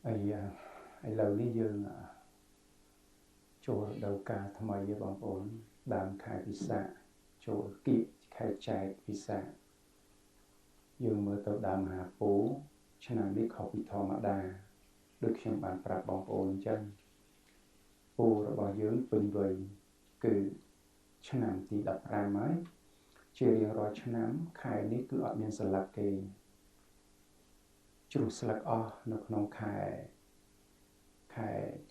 ហើយឥឡូវនេះយើងចូលរដូវកាលថ្មីបងប្អូនដើមខែពិសាខចូលគៀកខែចែកពិសាខយើងមើលទៅដើមមហាពោធិឆ្នាំនេះខុសពីធម្មតាដូចខ្ញុំបានប្រាប់បងប្អូនអញ្ចឹងពោរបស់យើងពេញវ័យគឺឆ្នាំទី15ហើយជារៀងរាល់ឆ្នាំខែនេះគឺអត់មានស្លឹកទេជ្រុះស្លឹកអស់នៅក្នុងខែ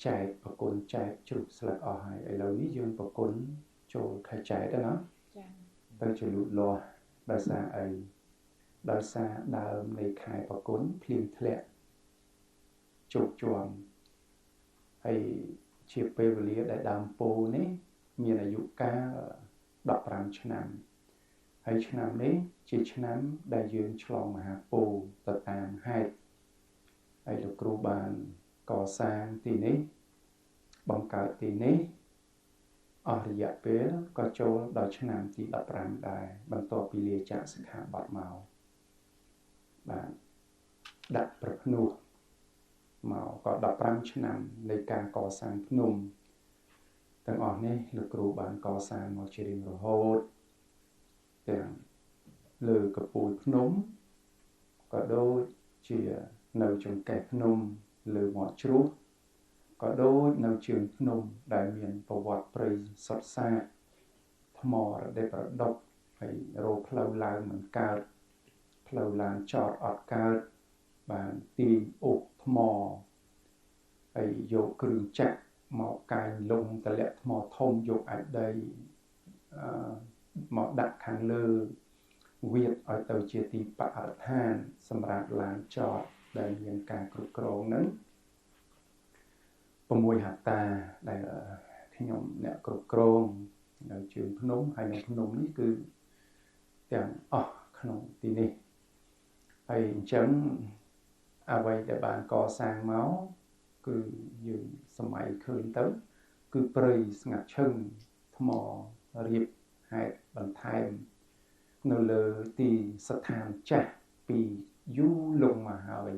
ចែកប្រគុណចែកជ្រុះស្លឹកអស់ហើយឥឡូវនេះយើងប្រគុណចូលខែចែកទៅណាចាទៅជាលូតលាស់ដោយសារអីដោយសារដើមនៃខែប្រគុណភ្លៀងធ្លាក់ជោគជាំហើយជាពេលវេលាដែលដើមពោនេះមានអាយុកាល15ឆ្នាំហើយឆ្នាំនេះជាឆ្នាំដែលយើងឆ្លងមហាពោទៅតាមហេតុហើយលោកគ្រូបានកសាងទីនេះបង្កើតទីនេះអស់រយៈពេលក៏ចូលដល់ឆ្នាំទី15ដែរបន្ទាប់ពីលាចាកសិក្ខាបទមកបាទដាក់ប្រភ្នោះមកក៏15ឆ្នាំនៃការកសាងភ្នំទាំងអស់នេះលោកគ្រូបានកសាងមកជារៀងរហូតទាំងលើកពូលភ្នំក៏ដូចជានៅចង្កេះភ្នំលើមាត់ជ្រោះក៏ដូចនៅជើងភ្នំដែលមានប្រវត្តិព្រៃសុទ្ធសាធថ្មរដេបរដុបហើយរោផ្លូវឡើងមិនកើតផ្លូវឡើងចតអត់កើតបានទាញអូសថ្មហើយយកគ្រឿងចាក់មកកាញលងតម្លាក់ថ្មធំយកអាចដីមកដាក់ខាងលើវាតឲ្យទៅជាទីបរិស្ថានសម្រាប់ឡានចតដែលមានការគ្រប់គ្រងហ្នឹង6ហត្តាដែលខ្ញុំអ្នកគ្រប់គ្រងនៅជើងភ្នំហើយនៅភ្នំនេះគឺទាំងអស់ក្នុងទីនេះហើយអញ្ចឹងអ្វីដែលបានកសាងមកគឺយើងសម័យឃើញទៅគឺព្រៃស្ងាត់ឈឹងថ្មរៀបហេតុបន្ថែមនៅលើទីស្ថានចាស់ពីយូរលង់មកហើយ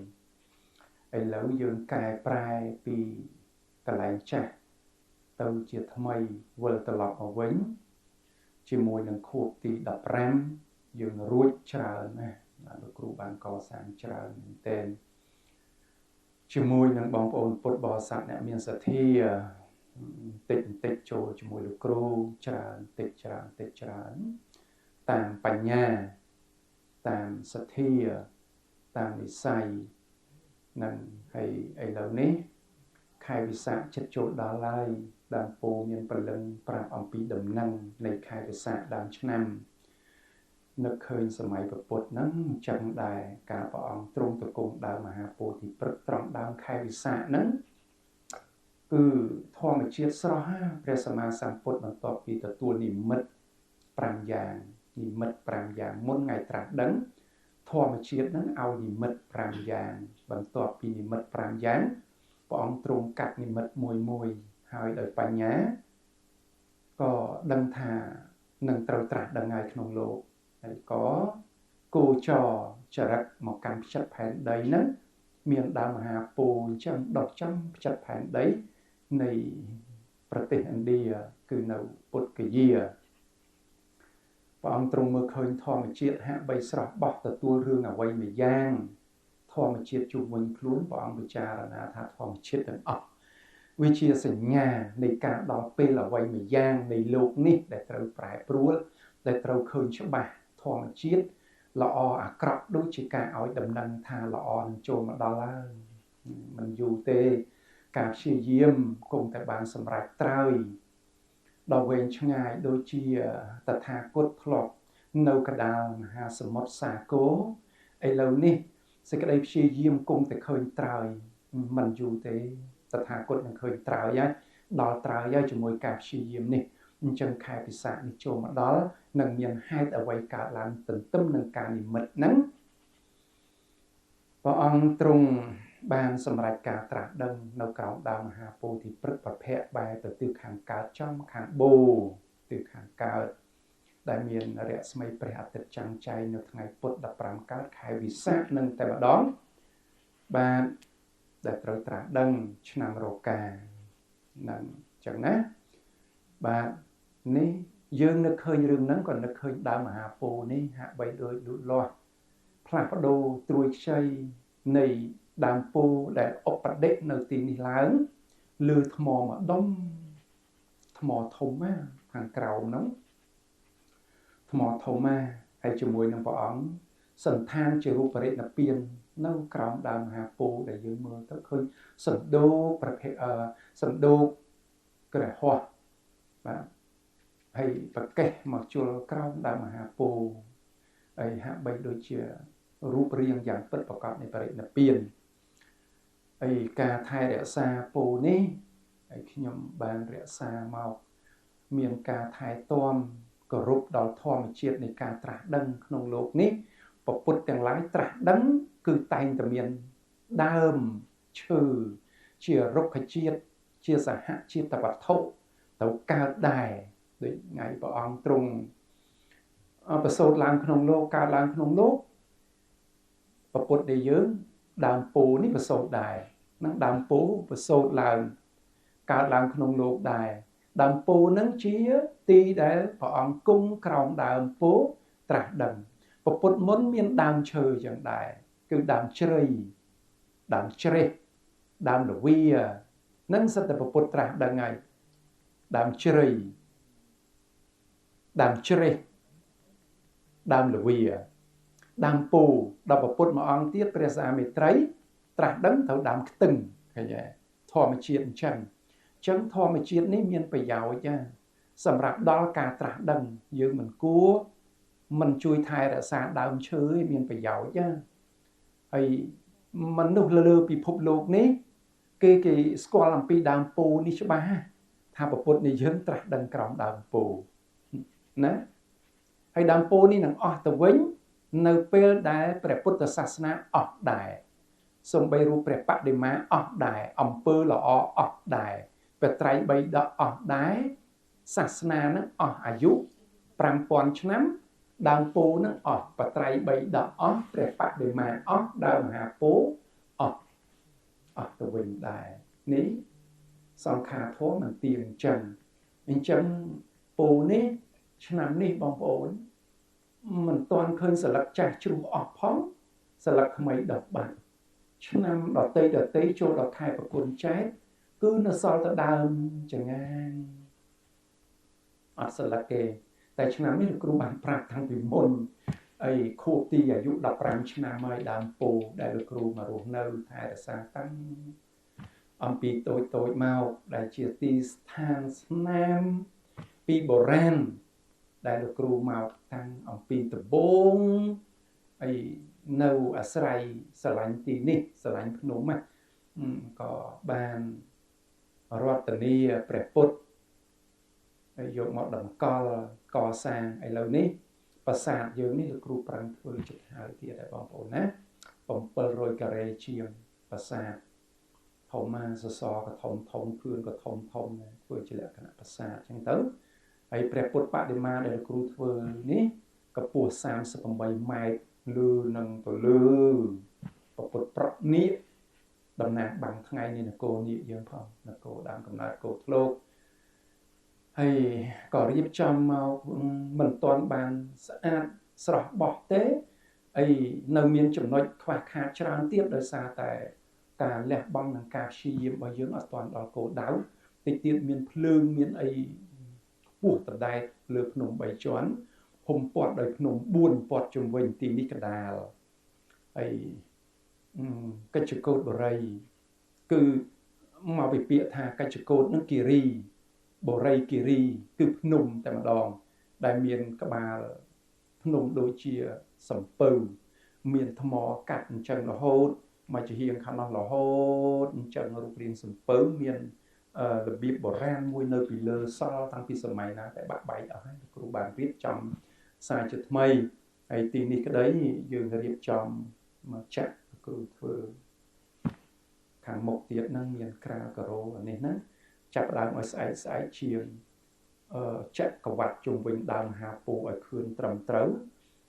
ឥឡូវយើងកែប្រែពីកន្លែងចាស់ទៅជាថ្មីវិលត្រឡប់មកវិញជាមួយនឹងខួបទី15យើងរួចច្រើនណាស់លោកគ្រូបានកសាងច្រើនមែនទែនជាមួយនឹងបងប្អូនពុទ្ធបរិស័ទអ្នកមានសទ្ធាតិចបន្តិចចូលជាមួយលោកគ្រូច្រើនតិចច្រើនតិចច្រើនតាមបញ្ញាតាមសទ្ធាតាមនិស័យនឹងហើយឥឡូវនេះខែវិសាខចិត្តចូលដល់ហើយដើមពោមានព្រលឹងប្រាប់អំពីដំណឹងនៃខែវិសាខដើមឆ្នាំនឹកឃើញសម័យពុទ្ធហ្នឹងអញ្ចឹងដែរការព្រះអង្គទ្រង់ទៅគង់ដើមមហាពោធិព្រឹក្សត្រង់ដើមខែវិសាខហ្នឹងគឺធម្មជាតិស្រស់ព្រះសម្មាសម្ពុទ្ធបន្ទាប់ពីទទួលនិមិត្ត5យ៉ាងនិមិត្ត5យ៉ាងមុនថ្ងៃត្រាស់ដឹងធម្មជាតិហ្នឹងឲ្យនិមិត្ត5យ៉ាងបន្ទាប់ពីនិមិត្ត5យ៉ាងព្រះអង្គទ្រង់កាត់និមិត្តមួយមួយហើយដោយបញ្ញាក៏ដឹងថានឹងត្រូវត្រាស់ដឹងហើយក្នុងលោកហើយក៏គោចរចរិតមកកាន់ផ្ចិតផែនដីហ្នឹងមានដើមមហាពោអញ្ចឹងដុះចំផ្ចិតផែនដីនៃប្រទេសឥណ្ឌាគឺនៅពុទ្ធគយាព្រះអង្គទ្រង់មើលឃើញធម្មជាតិហាក់បីស្រស់បោះទទួលរឿងអ្វីមួយយ៉ាងធម្មជាតិជុំវិញខ្លួនព្រះអង្គពិចារណាថាធម្មជាតិទាំងអស់វាជាសញ្ញានៃការដល់ពេលអ្វីមួយយ៉ាងនៃលោកនេះដែលត្រូវប្រែប្រួលដែលត្រូវឃើញច្បាស់ធម្មជាតិល្អអាក្រក់ដូចជាការឲ្យដំណឹងថាល្អនឹងចូលមកដល់ហើយមិនយូរទេការព្យាយាមគង់តែបានសម្រេចត្រើយដល់វែងឆ្ងាយដូចជាតថាគតធ្លាប់នៅកណ្ដាលមហាសមុទ្រសាគរឥឡូវនេះសេចក្តីព្យាយាមគង់តែឃើញត្រើយមិនយូរទេតថាគតនឹងឃើញត្រើយហើយដល់ត្រើយហើយជាមួយការព្យាយាមនេះអញ្ចឹងខែពិសាខនេះចូលមកដល់នឹងមានហេតុអ្វីកើតឡើងទន្ទឹមនឹងការនិមិត្តហ្នឹងព្រះអង្គទ្រង់បានសម្រេចការត្រាស់ដឹងនៅក្រោមដើមមហាពោធិព្រឹក្សប្រភពបែរទៅទិសខាងកើតចំខាងបូទិសខាងកើតដែលមានរស្មីព្រះអាទិត្យចាំងចែងនៅថ្ងៃពុធ15កើតខែវិសាខនឹងតែម្ដងបាទ ដែលត្រូវត្រាស់ដឹងឆ្នាំរកាហ្នឹងអញ្ចឹងណាបាទនេះយើងនឹកឃើញរឿងហ្នឹងក៏នឹកឃើញដើមមហាពោធិនេះហាក់បីដូចលូតលាស់ផ្លាស់ប្ដូរត្រួយខ្ចីនៃដើមពោធិដែលឧបដិនៅទីនេះឡើងលើថ្មមួយដុំថ្មធំណាខាងក្រោមហ្នឹងថ្មធំណាហើយជាមួយនឹងព្រះអង្គសន្តានជារូបរិណិព្វាននៅក្រោមដើមមហាពោធិដែលយើងមើលទៅឃើញសណ្ដូកប្រភេទសណ្ដូកក្រហោះបាទហើយប្រកេះមកជលក្រោមដើមមហាពោធិហើយហាក់បីដូចជារូបរាងយ៉ាងពិតប្រាកដនៃបរិនិព្វានហើយការថែរក្សាពោធិនេះហើយខ្ញុំបានរក្សាមកមានការថែទាំគោរពដល់ធម្មជាតិនៃការត្រាស់ដឹងក្នុងលោកនេះពពុទ្ធទាំងឡាយត្រាស់ដឹងគឺតែងតែមានដើមឈើជារុក្ខជាតិជាសហជាតិវត្ថុទៅកើតដែរដូចថ្ងៃព្រះអង្គទ្រង់ប្រសូតឡើងក្នុងលោកកើតឡើងក្នុងលោកពពុទ្ធដែលយើងដើមពោធិនេះប្រសូតដែរនឹងដើមពោធិប្រសូតឡើងកើតឡើងក្នុងលោកដែរដើមពោធិនឹងជាទីដែលព្រះអង្គគង់ក្រោមដើមពោធិត្រាស់ដឹងពពុទ្ធមុនមានដើមឈើយ៉ាងដែរគឺដើមជ្រៃដើមជ្រេះដើមលវានឹងសិតតែពពុទ្ធត្រាស់ដឹងហើយដើមជ្រៃដើមជ្រេះដើមលវាដើមពោធិដល់ពពុទ្ធមួយអង្គទៀតព្រះសាមេត្រីត្រាស់ដឹងត្រូវដើមខ្ទឹងឃើញទេធម្មជាតិអញ្ចឹងធម្មជាតិនេះមានប្រយោជន៍ណាសម្រាប់ដល់ការត្រាស់ដឹងយើងមិនគួរមិនជួយថែរក្សាដើមឈើឯមានប្រយោជន៍ណាហើយមនុស្សលើពិភពលោកនេះគេស្គាល់អំពីដើមពោធិនេះច្បាស់ថាពពុទ្ធនៃយើងត្រាស់ដឹងក្រោមដើមពោធិណាហើយដើមពោធិនេះនឹងអស់ទៅវិញនៅពេលដែលព្រះពុទ្ធសាសនាអស់ដែរសំបីរូបព្រះបដិមាអស់ដែរអំពើល្អអស់ដែរព្រះត្រៃបិដកអស់ដែរសាសនានឹងអស់អាយុ5000ឆ្នាំដើមពោធិនឹងអស់ព្រះត្រៃបិដកអស់ព្រះបដិមាអស់ដើមមហាពោធិអស់ទៅវិញដែរនេះសង្ខារធម៌មិនទៀងអញ្ចឹងពោធិនេះឆ្នាំនេះបងប្អូនមិនទាន់ឃើញស្លឹកចាស់ជ្រុះអស់ផងស្លឹកថ្មីដុះបាត់ឆ្នាំដតីចូលដល់ខែប្រគុណចែកគឺនៅសល់តែដើមចងាងអត់ស្លឹកទេតែឆ្នាំនេះលោកគ្រូបានប្រាប់តាំងពីមុនអីខួបទីអាយុ15ឆ្នាំហើយដើមពោធិដែលលោកគ្រូមករស់នៅថែរក្សាតាំងអំពីតូចមកដែលជាទីស្ថានស្នាមពីបុរាណដែលលោកគ្រូមកតាំងអំពីដំបូងអីនៅអាស្រ័យស្រឡាញ់ទីនេះស្រឡាញ់ភ្នំណាក៏បានរតនាព្រះពុទ្ធហើយយកមកតម្កល់កសាងឥឡូវនេះប្រាសាទយើងនេះលោកគ្រូប្រឹងធ្វើចិត្តហើយទៀតដែរបងប្អូនណា700ការ៉េជាងប្រាសាទធំណាសសរក៏ធំធំគ្រឿងក៏ធំធំដែរធ្វើជាលក្ខណៈប្រាសាទអញ្ចឹងទៅហើយព្រះពុទ្ធបដិមាដែលលោកគ្រូធ្វើនេះកម្ពស់38ម៉ែត្រលើនឹងទៅលើព្រះពុទ្ធប្រក់នាគតំណាងបាំងថ្ងៃនេះនគរនាគយើងផងនគរដើមកំណើតគោធ្លោកហើយក៏រៀបចំមកមិនទាន់បានស្អាតស្រស់បោះទេអីនៅមានចំណុចខ្វះខាតច្រើនទៀតដោយសារតែការលះបង់និងការព្យាយាមរបស់យើងអត់ទាន់ដល់គោលដៅតិចទៀតមានភ្លើងមានអីខ្ពស់តដែតលើភ្នំ3ជាន់ហុំព័ទ្ធដោយភ្នំ4ព័ទ្ធជុំវិញទីនេះកដាលហើយកិច្ចកោតបរិយគឺមកពីពាក្យថាកិច្ចកោតនឹងគិរីបរិយគិរីគឺភ្នំតែម្ដងដែលមានក្បាលភ្នំដូចជាសំពៅមានថ្មកាត់អញ្ចឹងរហូតមកជាហៀងខាងនោះរហូតអញ្ចឹងរូបរាងសំពៅមានរបៀបបុរាណមួយនៅពីលើសល់តាំងពីសម័យណាតែបាក់បែកអស់ហើយគ្រូបានរៀបចំសារជាថ្មីហើយទីនេះក្តីយើងរៀបចំមកចាក់គ្រូធ្វើខាងមុខទៀតហ្នឹងមានក្រាលការ៉ូអានេះណាចាប់ដើមឲ្យស្អែកជាងចាក់កវ៉ាត់ជុំវិញដើមមហាពោធិឲ្យខឿនត្រឹមត្រូវ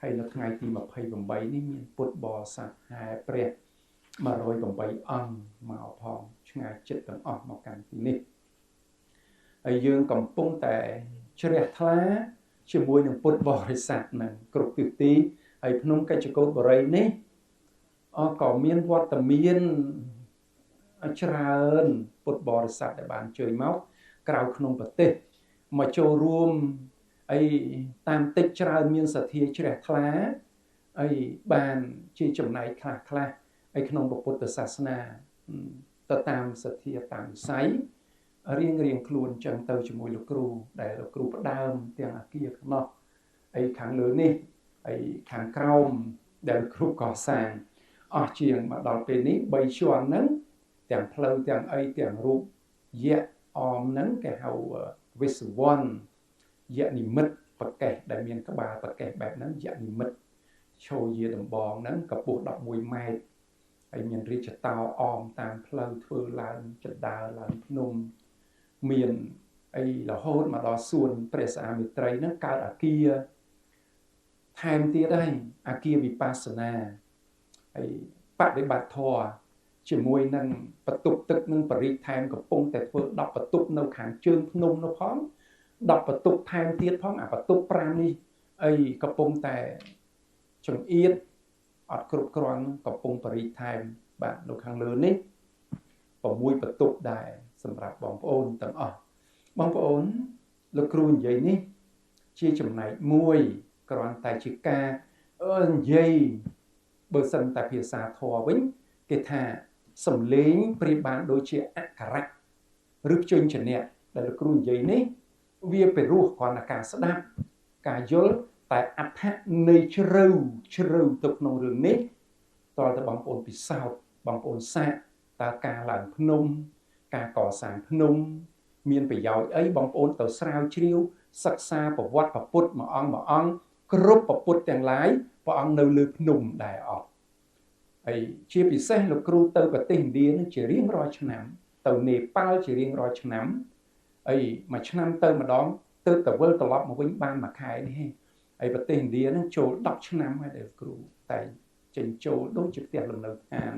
ហើយនៅថ្ងៃទី28នេះមានពុទ្ធបរិស័ទហែព្រះ 108អង្គមកផងឆ្ងាយចិត្តទាំងអស់មកកាន់ទីនេះហើយយើងកំពុងតែជ្រះថ្លាជាមួយនឹងពុទ្ធបរិស័ទនឹងគ្រប់ទិសទីហើយភ្នំកិច្ចកោតបុរីនេះក៏មានវត្តមានច្រើនពុទ្ធបរិស័ទដែលបានជើញមកក្រៅក្នុងប្រទេសមកចូលរួមអីតាមតិចច្រើនមានសទ្ធាជ្រះថ្លាអីបានជាចំណែកខ្លះខ្លះអីក្នុងពុទ្ធសាសនាទៅតាមសទ្ធាតាមវិស័យរៀងរៀងខ្លួនចឹងទៅជាមួយលោកគ្រូដែលលោកគ្រូផ្ដើមទាំងអាគារខ្នោះអីខាងលើនេះអីខាងក្រោមដែលគ្រូកសាងអស់ជាងមកដល់ពេលនេះ3ជាន់ហ្នឹងទាំងផ្លូវទាំងអីទាំងរូបយៈអមហ្នឹងគេហៅវិសវ័នយៈនិមិត្តប្រកេះដែលមានក្បាលប្រកេះបែបហ្នឹងយៈនិមិត្តឈរយាដំបងហ្នឹងកម្ពស់11ម៉ែត្រហើយមានរាជតោអមតាមផ្លូវធ្វើឡើងចដើឡើងភ្នំមានអីរហូតមកដល់សួនព្រះស្អាមេត្រីហ្នឹងកើតអាគារថែមទៀតហើយអាគារវិបស្សនាហើយបដិបត្តិធម៌ជាមួយនឹងបន្ទប់ទឹកនឹងបរិថែមកំពុងតែធ្វើ10បន្ទប់នៅខាងជើងភ្នំនោះផង10បន្ទប់ថែមទៀតផងអាបន្ទប់5នេះអីកំពុងតែចង្អៀតអត់គ្រប់គ្រាន់កំពុងបរិថែមបាទនៅខាងលើនេះ6បន្ទប់ដែរសម្រាប់បងប្អូនទាំងអស់បងប្អូនលោកគ្រូនិយាយនេះជាចំណែកមួយគ្រាន់តែជាការនិយាយបើសិនតែភាសាធម៌វិញគេថាសំលេងប្រៀបបានដូចជាអក្ខរៈឬព្យញ្ជនៈដែលលោកគ្រូនិយាយនេះវាពិរោះគ្រាន់តែការស្ដាប់ការយល់តែអត្ថន័យជ្រៅជ្រៅទៅក្នុងរឿងនេះតើតើបងប្អូនពិសោធន៍បងប្អូនសាកតើការឡើងភ្នំការកសាងភ្នំមានប្រយោជន៍អីបងប្អូនទៅស្រាវជ្រាវសិក្សាប្រវត្តិពុទ្ធមួយអង្គមួយអង្គគ្រប់ពុទ្ធទាំងឡាយព្រះអង្គនៅលើភ្នំដែរអត់ហើយជាពិសេសលោកគ្រូទៅប្រទេសឥណ្ឌានឹងជារៀងរាល់ឆ្នាំទៅនេប៉ាល់ជារៀងរាល់ឆ្នាំអីមួយឆ្នាំទៅម្ដងទៅទៅវិលត្រឡប់មកវិញបានមួយខែនេះហើយប្រទេសឥណ្ឌានឹងចូល10ឆ្នាំហើយដែលគ្រូតែចេញចូលដូចជាផ្ទះលំនៅឋាន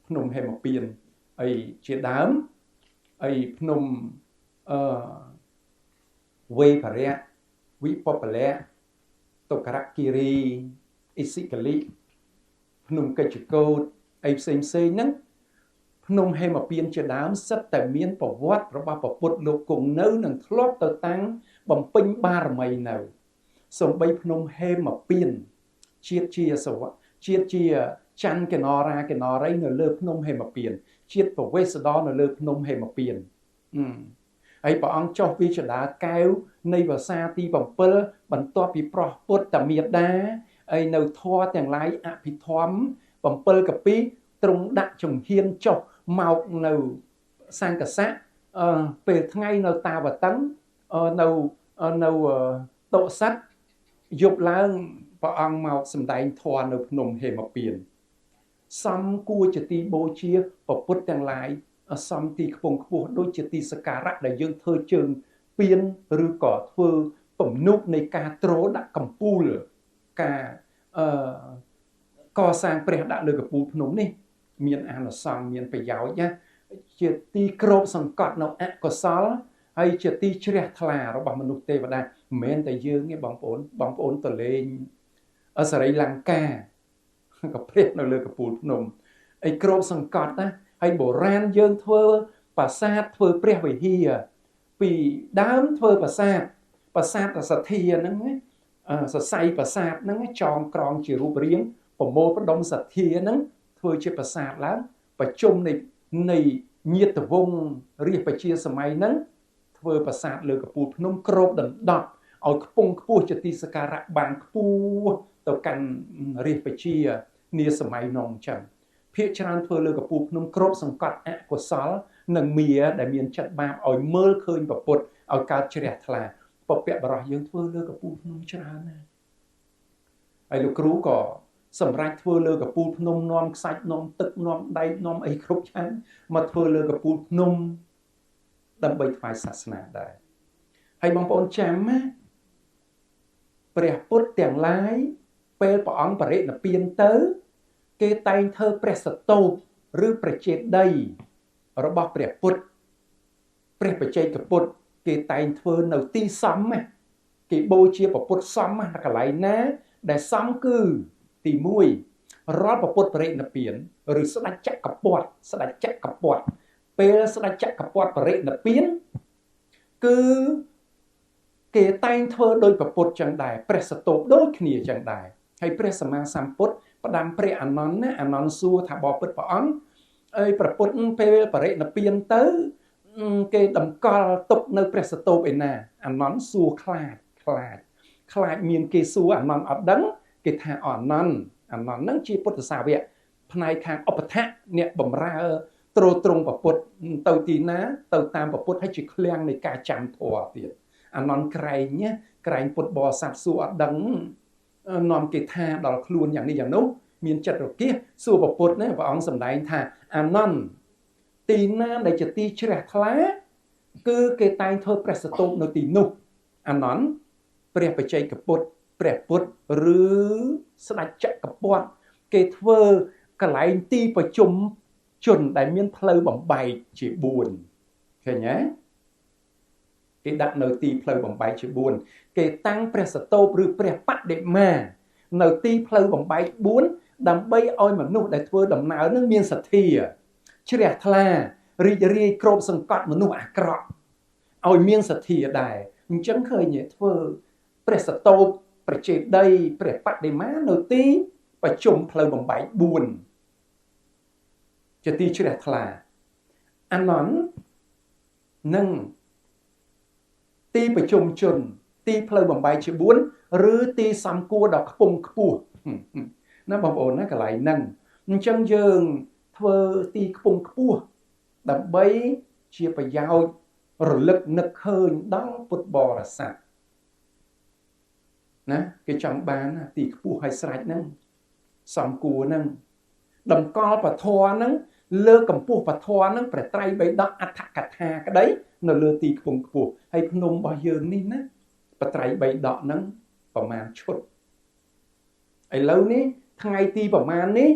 ភ្នំហេមពៀនអីជាដើមអីភ្នំអឺវេភរៈវិពពលៈតុករគិរីអិសិកលិភ្នំកិច្ចកោតអីផ្សេងផ្សេងហ្នឹងភ្នំហេមពៀនជាដើមសិតតែមានប្រវត្តិរបស់ពុទ្ធលោកគង់នៅនឹងធ្លាប់ទៅតាំងបំពេញបារមីនៅសំបីភ្នំហេមពៀនជាតិជាសវៈជាតិជាច័ន្ទកណរាកណរីនៅលើភ្នំហេមពៀនជាតិប្រវេសដរនៅលើភ្នំហេមពៀនហើយព្រះអង្គចុះពីចដាកែវនៃវសាទី7បន្ទាប់ពីប្រោះពុទ្ធមេដាហើយនៅធម៌ទាំងឡាយអភិធម្ម7កពីទ្រង់ដាក់ជំហានចុះមកនៅសង្កសៈពេលថ្ងៃនៅតាវតឹងនៅតុសិតយប់ឡើងព្រះអង្គមកសម្ដែងធម៌នៅភ្នំហេមពៀនសំគួរជាទីបូជាពុទ្ធទាំងឡាយសំទីខ្ពង់ខ្ពស់ដូចជាទីសក្ការៈដែលយើងធ្វើជើងពៀនឬក៏ធ្វើពំនុកនៃការទ្រដាក់កំពូលការកសាងព្រះដាក់លើកំពូលភ្នំនេះមានអានិសង្សមានប្រយោជន៍ណាជាទីគ្របសង្កត់នៅអកុសលហើយជាទីជ្រះថ្លារបស់មនុស្សទេវតាមិនមែនតែយើងទេបងប្អូនបងប្អូនទៅលេងសរីលង្កាក៏ព្រះនៅលើកំពូលភ្នំអីគ្របសង្កត់ណាហើយបុរាណយើងធ្វើប្រាសាទធ្វើព្រះវិហារពីដើមធ្វើប្រាសាទប្រាសាទសទ្ធាហ្នឹងសរសៃប្រាសាទហ្នឹងចងក្រងជារូបរាងប្រមូលផ្ដុំសទ្ធាហ្នឹងធ្វើជាប្រាសាទឡើងប្រជុំនៃញាតវង្សរាជប្រជាសម័យហ្នឹងធ្វើប្រាសាទលើកំពូលភ្នំគ្របដណ្ដប់ឲ្យខ្ពង់ខ្ពស់ជាទីសក្ការៈបានខ្ពស់ទៅកាន់រាជប្រជានាសម័យនោះអញ្ចឹងភាគច្រើនធ្វើលើកំពូលភ្នំគ្របសង្កត់អកុសលនិងមាដែលមានចិត្តបាបឲ្យមើលឃើញប្រពុតឲ្យកើតជ្រះថ្លាពពកបរោះយើងធ្វើលើកំពូលភ្នំច្រើនណាស់ហើយលោកគ្រូក៏សម្រាប់ធ្វើលើកំពូលភ្នំនាំខ្សាច់នាំទឹកនាំដែកនាំអីគ្រប់យ៉ាងមកធ្វើលើកំពូលភ្នំដើម្បីថ្វាយសាសនាដែរហើយបងប្អូនចាំណាព្រះពុទ្ធទាំងឡាយពេលព្រះអង្គបរិនិព្វានទៅគេតែងធ្វើព្រះសតោប ឬព្រះចេតិយរបស់ព្រះពុទ្ធព្រះបច្ចេកពុទ្ធគេតែងធ្វើនៅទីសមណាគេបូជាព្រះពុទ្ធសមណាកន្លែងណាដែលសមគឺទី1រាល់ព្រះពុទ្ធបរិនិព្វានឬស្ដេចចក្រពត្តិស្ដេចចក្រពត្តិពេលស្ដេចចក្រពត្តិបរិនិព្វានគឺគេតែងធ្វើដោយព្រះពុទ្ធចឹងដែរព្រះសតោបដូចគ្នាចឹងដែរហើយព្រះសម្មាសម្ពុទ្ធផ្ដាំព្រះអានន្ទណាអានន្ទសួរថាបបិទ្ធព្រះអង្គអើយព្រះពុទ្ធពេលបរិនិព្វានទៅគេតម្កល់ទុកនៅព្រះសតោបឯណាអានន្ទសួរខ្លាចខ្លាចខ្លាចមានគេសួរអានន្ទអត់ដឹងគេថាអានន្ទអានន្ទហ្នឹងជាពុទ្ធសាវកផ្នែកខាងឧបថៈអ្នកបំរើទ្រទ្រង់ព្រះពុទ្ធទៅទីណាទៅតាមព្រះពុទ្ធហើយជាឃ្លាំងនៃការចាំធម៌ទៀតអានន្ទក្រែងណាក្រែងពុទ្ធបរិស័ទសួរអត់ដឹងនាំគេថាដល់ខ្លួនយ៉ាងនេះយ៉ាងនោះមានចិត្តរគាសសួរព្រះពុទ្ធណាព្រះអង្គសម្ដែងថាអានន្ទទីណាដែលជាទីជ្រះថ្លាគឺគេតែងធ្វើព្រះសតោបនៅទីនោះអានន្ទព្រះបច្ចេកពុទ្ធព្រះពុទ្ធឬស្ដេចចក្រពត្តិគេធ្វើកន្លែងទីប្រជុំជនដែលមានផ្លូវបំបែកជា4ឃើញទេគេដាក់នៅទីផ្លូវបំបែកជា4គេតាំងព្រះសតោបឬព្រះបដិមានៅទីផ្លូវបំបែក4ដើម្បីឲ្យមនុស្សដែលធ្វើដំណើរនឹងមានសទ្ធាជ្រះថ្លារីករាយគ្របសង្កត់មនុស្សអាក្រក់ឲ្យមានសទ្ធាដែរអញ្ចឹងឃើញធ្វើព្រះសតោបព្រះចេតិយព្រះបដិមានៅទីប្រជុំផ្លូវបំបែក4ជាទីជ្រះថ្លាអានន្ទនិងទីប្រជុំជនទីផ្លូវបំបែកជា4ឬទីសំគួរដ៏ខ្ពង់ខ្ពស់ណាបងប្អូនណាកន្លែងហ្នឹងអញ្ចឹងយើងធ្វើទីខ្ពង់ខ្ពស់ដើម្បីជាប្រយោជន៍រលឹកនឹកឃើញដល់ពុទ្ធបរិស័ទណាគេចង់បានទីខ្ពស់ឲ្យស្រេចហ្នឹងសំគួរហ្នឹងតម្កល់ពធហ្នឹងលើកម្ពស់ពធហ្នឹងព្រះត្រៃបិដកអដ្ឋកថាក្តីនៅលើទីខ្ពង់ខ្ពស់ហើយភ្នំរបស់យើងនេះណាព្រះត្រៃបិដកហ្នឹងប្រមាណឈុតឥឡូវនេះថ្ងៃទីប្រមាណនេះ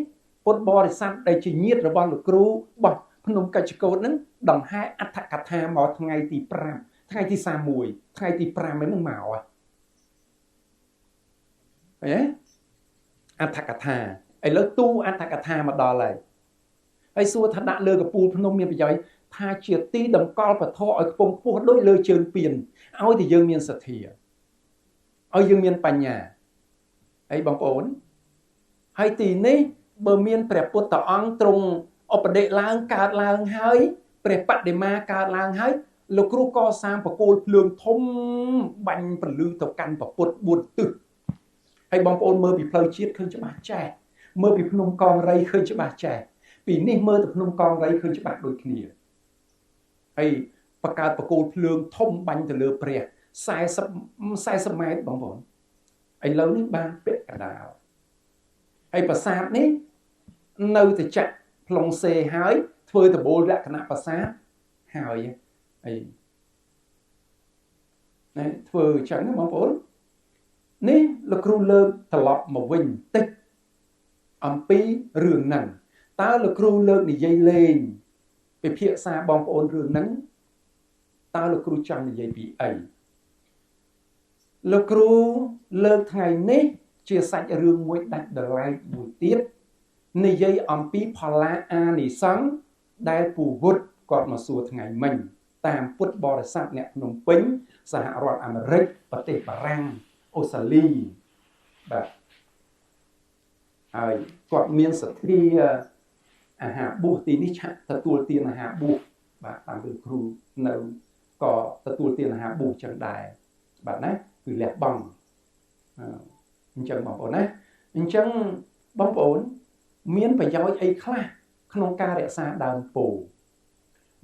ពុទ្ធបរិស័ទដែលជាញាតិរបស់លោកគ្រូរបស់ភ្នំកច្ចកោតហ្នឹងដង្ហែអដ្ឋកថាមកថ្ងៃទី5ថ្ងៃទី31ថ្ងៃទី5ហ្នឹងមកហ៎ឃើញទេអដ្ឋកថាឥឡូវទូអដ្ឋកថាមកដល់ហើយហើយសួរថាដាក់លើកពូលភ្នំមានប្រយោជន៍ថាជាទីតម្កល់ពធឲ្យខ្ពង់ខ្ពស់ដូចលើជើងពៀនឲ្យតែយើងមានសទ្ធាឲ្យយើងមានបញ្ញាហើយបងប្អូនហើយទីនេះបើមានព្រះពុទ្ធអង្គទ្រង់ឧបដិឡើងកើតឡើងហើយព្រះបដិមាកើតឡើងហើយលោកគ្រូកសាងបកូលភ្លើងធំបាញ់ពលឺទៅកាន់ព្រះពុទ្ធ4ទិសហើយបងប្អូនមើលពីផ្លូវជាតិឃើញច្បាស់ចែកមើលពីភ្នំកងរៃឃើញច្បាស់ចែកពីនេះមើលទៅភ្នំកងរៃឃើញច្បាស់ដូចគ្នាហើយបង្កើតបកូលភ្លើងធំបាញ់ទៅលើព្រះ40ម៉ែត្របងប្អូនឥឡូវនេះបានពាក់កណ្ដាលហើយប្រាសាទនេះនៅតែចាក់ផ្លុងសេហើយធ្វើដបូលលក្ខណៈប្រាសាទហើយអីណែធ្វើអញ្ចឹងណាបងប្អូននេះលោកគ្រូលើកត្រឡប់មកវិញតិចអំពីរឿងហ្នឹងតើលោកគ្រូលើកនិយាយលេងពិភាក្សាបងប្អូនរឿងហ្នឹងតើលោកគ្រូចង់និយាយពីអីលោកគ្រូលើកថ្ងៃនេះជាសាច់រឿងមួយដាច់ដោយឡែកមួយទៀតនិយាយអំពីផល្លាអានិសង្សដែលពូវុទ្ធគាត់មកសួរថ្ងៃមិញតាមពុទ្ធបរិស័ទអ្នកភ្នំពេញសហរដ្ឋអាមេរិកប្រទេសបារាំងអូស្ត្រាលីបាទហើយគាត់មានសទ្ធាអាហារបួសទីនេះឆាក់ទទួលទានអាហារបួសបាទតាមលោកគ្រូនៅក៏ទទួលទានអាហារបួសចឹងដែរបាទណាគឺលះបង់អញ្ចឹងបងប្អូនណាអញ្ចឹងបងប្អូនមានប្រយោជន៍អីខ្លះក្នុងការរក្សាដើមពោធិ៍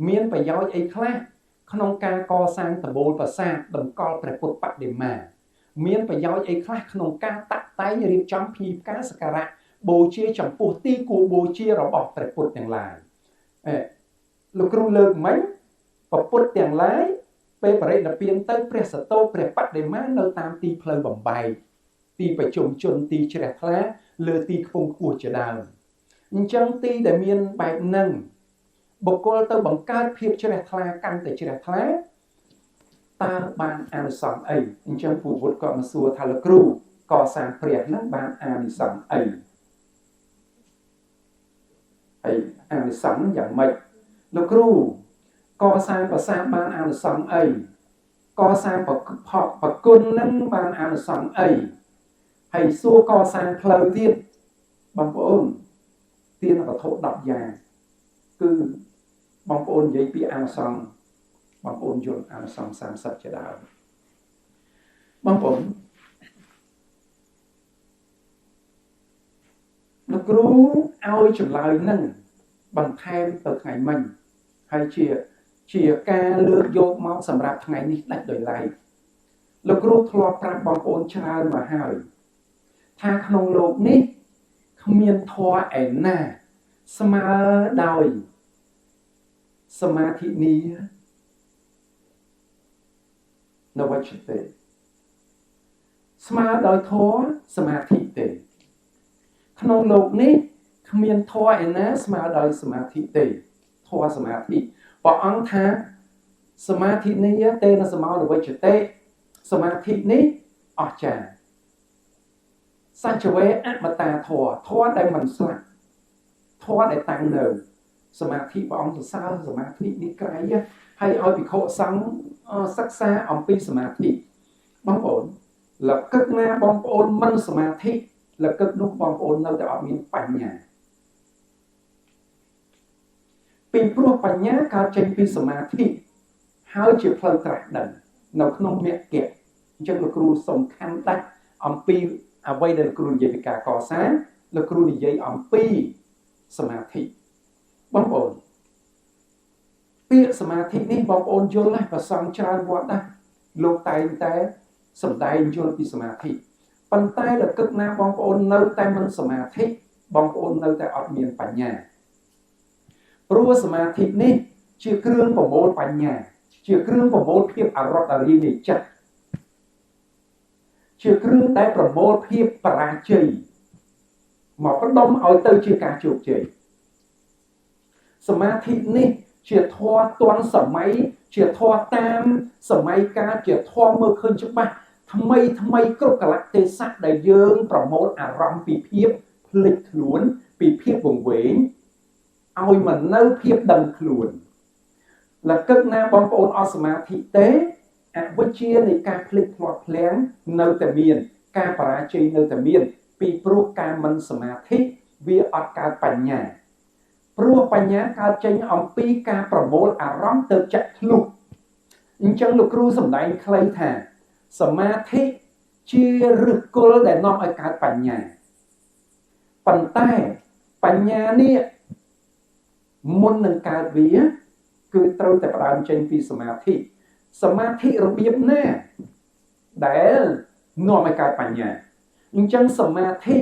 មានប្រយោជន៍អីខ្លះក្នុងការកសាងដំបូលប្រាសាទតម្កល់ព្រះពុទ្ធបដិមាមានប្រយោជន៍អីខ្លះក្នុងការតាក់តែងរៀបចំភ្ញីផ្កាសក្ការៈបូជាចំពោះទីគួរបូជារបស់ព្រះពុទ្ធទាំងឡាយលោកគ្រូលើកមិញព្រះពុទ្ធទាំងឡាយពេលបរិនិព្វានទៅព្រះសតោព្រះបដិមានៅតាមទីផ្លូវបំបែកទីប្រជុំជនទីជ្រះថ្លាលើទីខ្ពង់ខ្ពស់ជាដើម អញ្ចឹងទីដែលមានបែបហ្នឹងបុគ្គលទៅបង្កើតភាពជ្រះថ្លាកាន់តែជ្រះថ្លាតើបានអានិសង្សអីអញ្ចឹងពូវុធក៏មកសួរថាលោកគ្រូកសាងព្រះហ្នឹងបានអានិសង្សអីហើយអានិសង្សយ៉ាងម៉េចលោកគ្រូកសាងប្រាសាទបានអានិសង្សអីកសាងប្រគុណហ្នឹងបានអានិសង្សអីហើយសួរកសាងផ្លូវទៀតបងប្អូនទានវត្ថុ10យ៉ាងគឺបងប្អូននិយាយពីអានិសង្សបងប្អូនយល់អានិសង្ស30ជាដើមបងប្អូនលោកគ្រូឲ្យចម្លើយនឹងបន្ថែមទៅថ្ងៃមិញហើយជាការលើកយកមកសម្រាប់ថ្ងៃនេះដាច់ដោយឡែកលោកគ្រូធ្លាប់ប្រាប់បងប្អូនច្រើនមកហើយថាក្នុងលោកនេះគ្មានធម៌ឯណាស្មើដោយសមាធិនីនវច្ចទេស្មើដោយធម៌សមាធិទេក្នុងលោកនេះគ្មានធម៌ឯណាស្មើដោយសមាធិទេធម៌សមាធិព្រះអង្គថាសមាធិនីទេនសមោនវច្ចទេសមាធិនេះអស្ចារ្យសច្ចវេអមតាធម៌ធម៌ដែលមិនស្លាប់ធម៌ដែលតាំងនៅសមាធិព្រះអង្គសរសើរសមាធិនេះក្រៃហើយឲ្យភិក្ខុសង្ឃសិក្សាអំពីសមាធិបងប្អូនលកឹកណាបងប្អូនមិនសមាធិលកឹកនោះបងប្អូននៅតែអត់មានបញ្ញាពីព្រោះបញ្ញាកើតចេញពីសមាធិហើយជាផ្លូវត្រាស់ដឹងនៅក្នុងមគ្គអញ្ចឹងលោកគ្រូសំខាន់ដាច់អំពីអ្វីដែលលោកគ្រូនិយាយពីការកសាងលោកគ្រូនិយាយអំពីសមាធិបងប្អូនពាក្យសមាធិនេះបងប្អូនយល់ណាស់ប្រសង់ច្រើនវត្តណាស់លោកតែងតែសម្ដែងយល់ពីសមាធិប៉ុន្តែលកឹកណាបងប្អូននៅតែមិនសមាធិបងប្អូននៅតែអត់មានបញ្ញាព្រោះសមាធិនេះជាគ្រឿងប្រមូលបញ្ញាជាគ្រឿងប្រមូលភាពអរត់អរាយនៃចិត្តជាគ្រឿងដែលប្រមូលភាពបរាជ័យមកផ្ដុំឲ្យទៅជាការជោគជ័យសមាធិនេះជាធម៌ទាន់សម័យជាធម៌តាមសម័យកាលជាធម៌មើលឃើញច្បាស់ថ្មីថ្មីគ្រប់កលៈទេសៈដែលយើងប្រមូលអារម្មណ៍ពីភាពភ្លេចខ្លួនពីភាពវង្វេងឲ្យមកនៅភាពដឹងខ្លួនលកឹកណាបងប្អូនអត់សមាធិទេអវិជ្ជានៃការភ្លេចភ្លាត់ភ្លាំងនៅតែមានការបរាជ័យនៅតែមានពីព្រោះការមិនសមាធិវាអត់កើតបញ្ញាព្រោះបញ្ញាកើតចេញអំពីការប្រមូលអារម្មណ៍ទៅចាក់ធ្លុះអញ្ចឹងលោកគ្រូសម្ដែងខ្លីថាសមាធិជាឫសគល់ដែលនាំឲ្យកើតបញ្ញាប៉ុន្តែបញ្ញានេះមុននឹងកើតវាគឺត្រូវតែផ្ដើមចេញពីសមាធិសមាធិរបៀបណាដែលនាំឲ្យកើតបញ្ញាអញ្ចឹងសមាធិ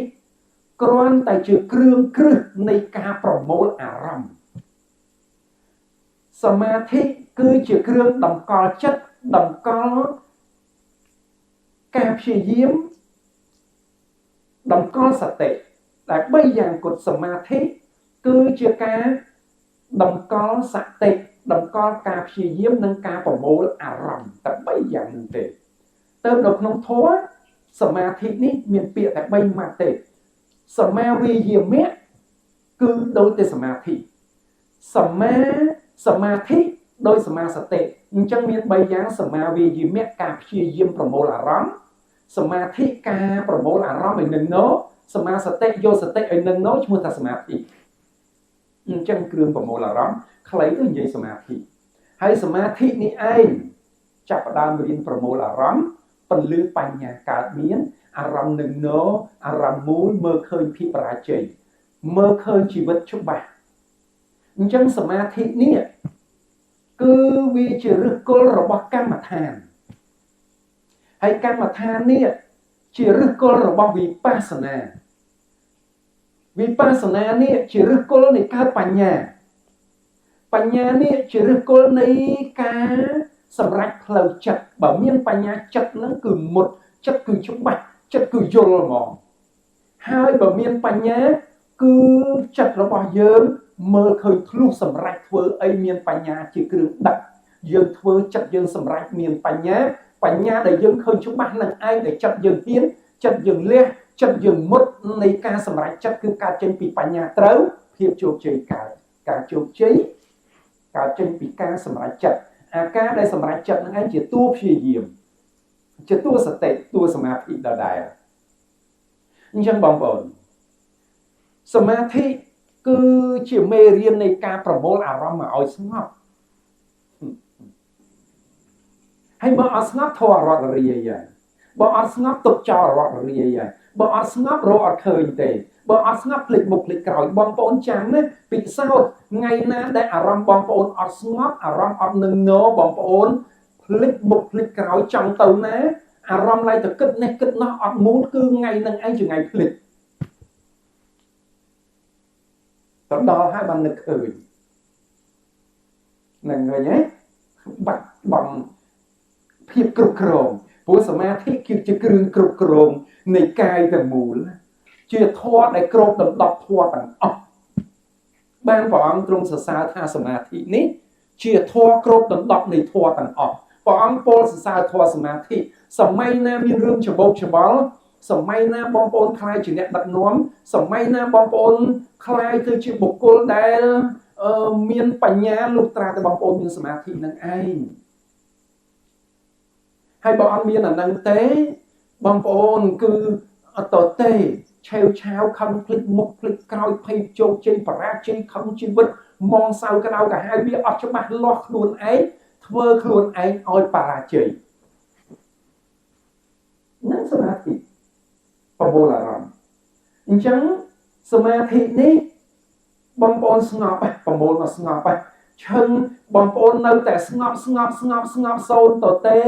គ្រាន់តែជាគ្រឿងគ្រឹះនៃការប្រមូលអារម្មណ៍សមាធិគឺជាគ្រឿងតម្កល់ចិត្តតម្កល់ការព្យាយាមតម្កល់សតិតែ3យ៉ាងគត់សមាធិគឺជាការតម្កល់សតិតម្កល់ការព្យាយាមនិងការប្រមូលអារម្មណ៍តែ3យ៉ាងនោះទេទៅនៅក្នុងធម៌សមាធិនេះមានពាក្យតែ3ម៉ាត់ទេសមាវិយាមៈគឺដូចតែសមាធិសមាធិដោយសមាសតិអញ្ចឹងមាន3យ៉ាងសមាវិយាមៈការព្យាយាមប្រមូលអារម្មណ៍សមាធិការប្រមូលអារម្មណ៍ឲ្យនឹងណោសមាសតិយកសតិឲ្យនឹងណោឈ្មោះថាសមាធិអញ្ចឹងគ្រឿងប្រមូលអារម្មណ៍ខ្លីទៅនិយាយសមាធិហើយសមាធិនេះឯងចាប់ផ្ដើមរៀនប្រមូលអារម្មណ៍ពន្លឺបញ្ញាកើតមានអារម្មណ៍នឹងណោអារម្មណ៍មូលមើលឃើញភាពបរាជ័យមើលឃើញជីវិតច្បាស់អញ្ចឹងសមាធិនេះគឺវាជាឫសគល់របស់កម្មដ្ឋានហើយកម្មដ្ឋាននេះជាឫសគល់របស់វិបស្សនាវិបស្សនានេះជាឫសគល់នៃកើតបញ្ញាបញ្ញានេះជាឫសគល់នៃការសម្រេចផ្លូវចិត្តបើមានបញ្ញាចិត្តហ្នឹងគឺមុតចិត្តគឺច្បាស់ចិត្តគឺយល់ហ្មងហើយបើមានបញ្ញា គឺចិត្តរបស់យើងមើលឃើញធ្លុះសម្រេចធ្វើអីមានបញ្ញាជាគ្រឿងដឹកយើងធ្វើចិត្តយើងសម្រេចមានបញ្ញាបញ្ញាដែលយើងឃើញច្បាស់នឹងឯងដែលចិត្តយើងហ៊ានចិត្តយើងលះចិត្តយើងមុតនៃការសម្រេចចិត្តគឺកើតចេញពីបញ្ញាត្រូវភាពជោគជ័យកើតការជោគជ័យកើតចេញពីការសម្រេចចិត្តអាការដែលសម្រេចចិត្តនឹងឯងជាតួព្យាយាមជាតួសតិតួសមាធិដដែលអញ្ចឹងបងប្អូនសមាធិគឺជាមេរៀននៃការប្រមូលអារម្មណ៍មកឲ្យស្ងប់ហើយបើអត់ស្ងប់ធម៌រត់រាយហើយបើអត់ស្ងប់ទុកចោលរត់រាយហើយបើអត់ស្ងប់រកអត់ឃើញទេបើអត់ស្ងប់ភ្លេចមុខភ្លេចក្រោយបងប្អូនចាំណាពិសោធន៍ថ្ងៃណាដែលអារម្មណ៍បងប្អូនអត់ស្ងប់អារម្មណ៍អត់នឹងណបងប្អូនភ្លេចមុខភ្លេចក្រោយចង់ទៅណាអារម្មណ៍ឡើយទៅគិតនេះគិតនោះអត់មូលគឺថ្ងៃនឹងឯងជាថ្ងៃភ្លេចទៅដល់ហើយបាននឹកឃើញនឹងឃើញទេបាត់បង់ភាពគ្រប់គ្រងព្រោះសមាធិគឺជាគ្រឿងគ្រប់គ្រងនៃកាយទាំងមូលជាធម៌ដែលគ្របដណ្ដប់ធម៌ទាំងអស់បានព្រះអង្គទ្រង់សរសើរថាសមាធិនេះជាធម៌គ្របដណ្ដប់នៃធម៌ទាំងអស់ព្រះអង្គពោលសរសើរធម៌សមាធិសម័យណាមានរឿងច្បោកច្បល់សម័យណាបងប្អូនក្លាយជាអ្នកដឹកនាំសម័យណាបងប្អូនក្លាយទៅជាបុគ្គលដែលមានបញ្ញាលុះត្រាតែបងប្អូនមានសមាធិនឹងឯងហើយបើអត់មានអានឹងទេបងប្អូនគឺអត់ទៅទេឆេវឆាវខំភ្លេចមុខភ្លេចក្រោយភ័យជោគជ័យបរាជ័យខំជីវិតមងសៅក្តៅកាហាយវាអត់ច្បាស់លាស់ខ្លួនឯងធ្វើខ្លួនឯងឲ្យបរាជ័យនឹងសមាធិប្រមូលអារម្មណ៍អញ្ចឹងសមាធិនេះបងប្អូនស្ងប់ប្រមូលមកស្ងប់ឈឹងបងប្អូននៅតែស្ងប់ស្ងប់ស្ងប់ស្ងប់សូន្យទៅទេ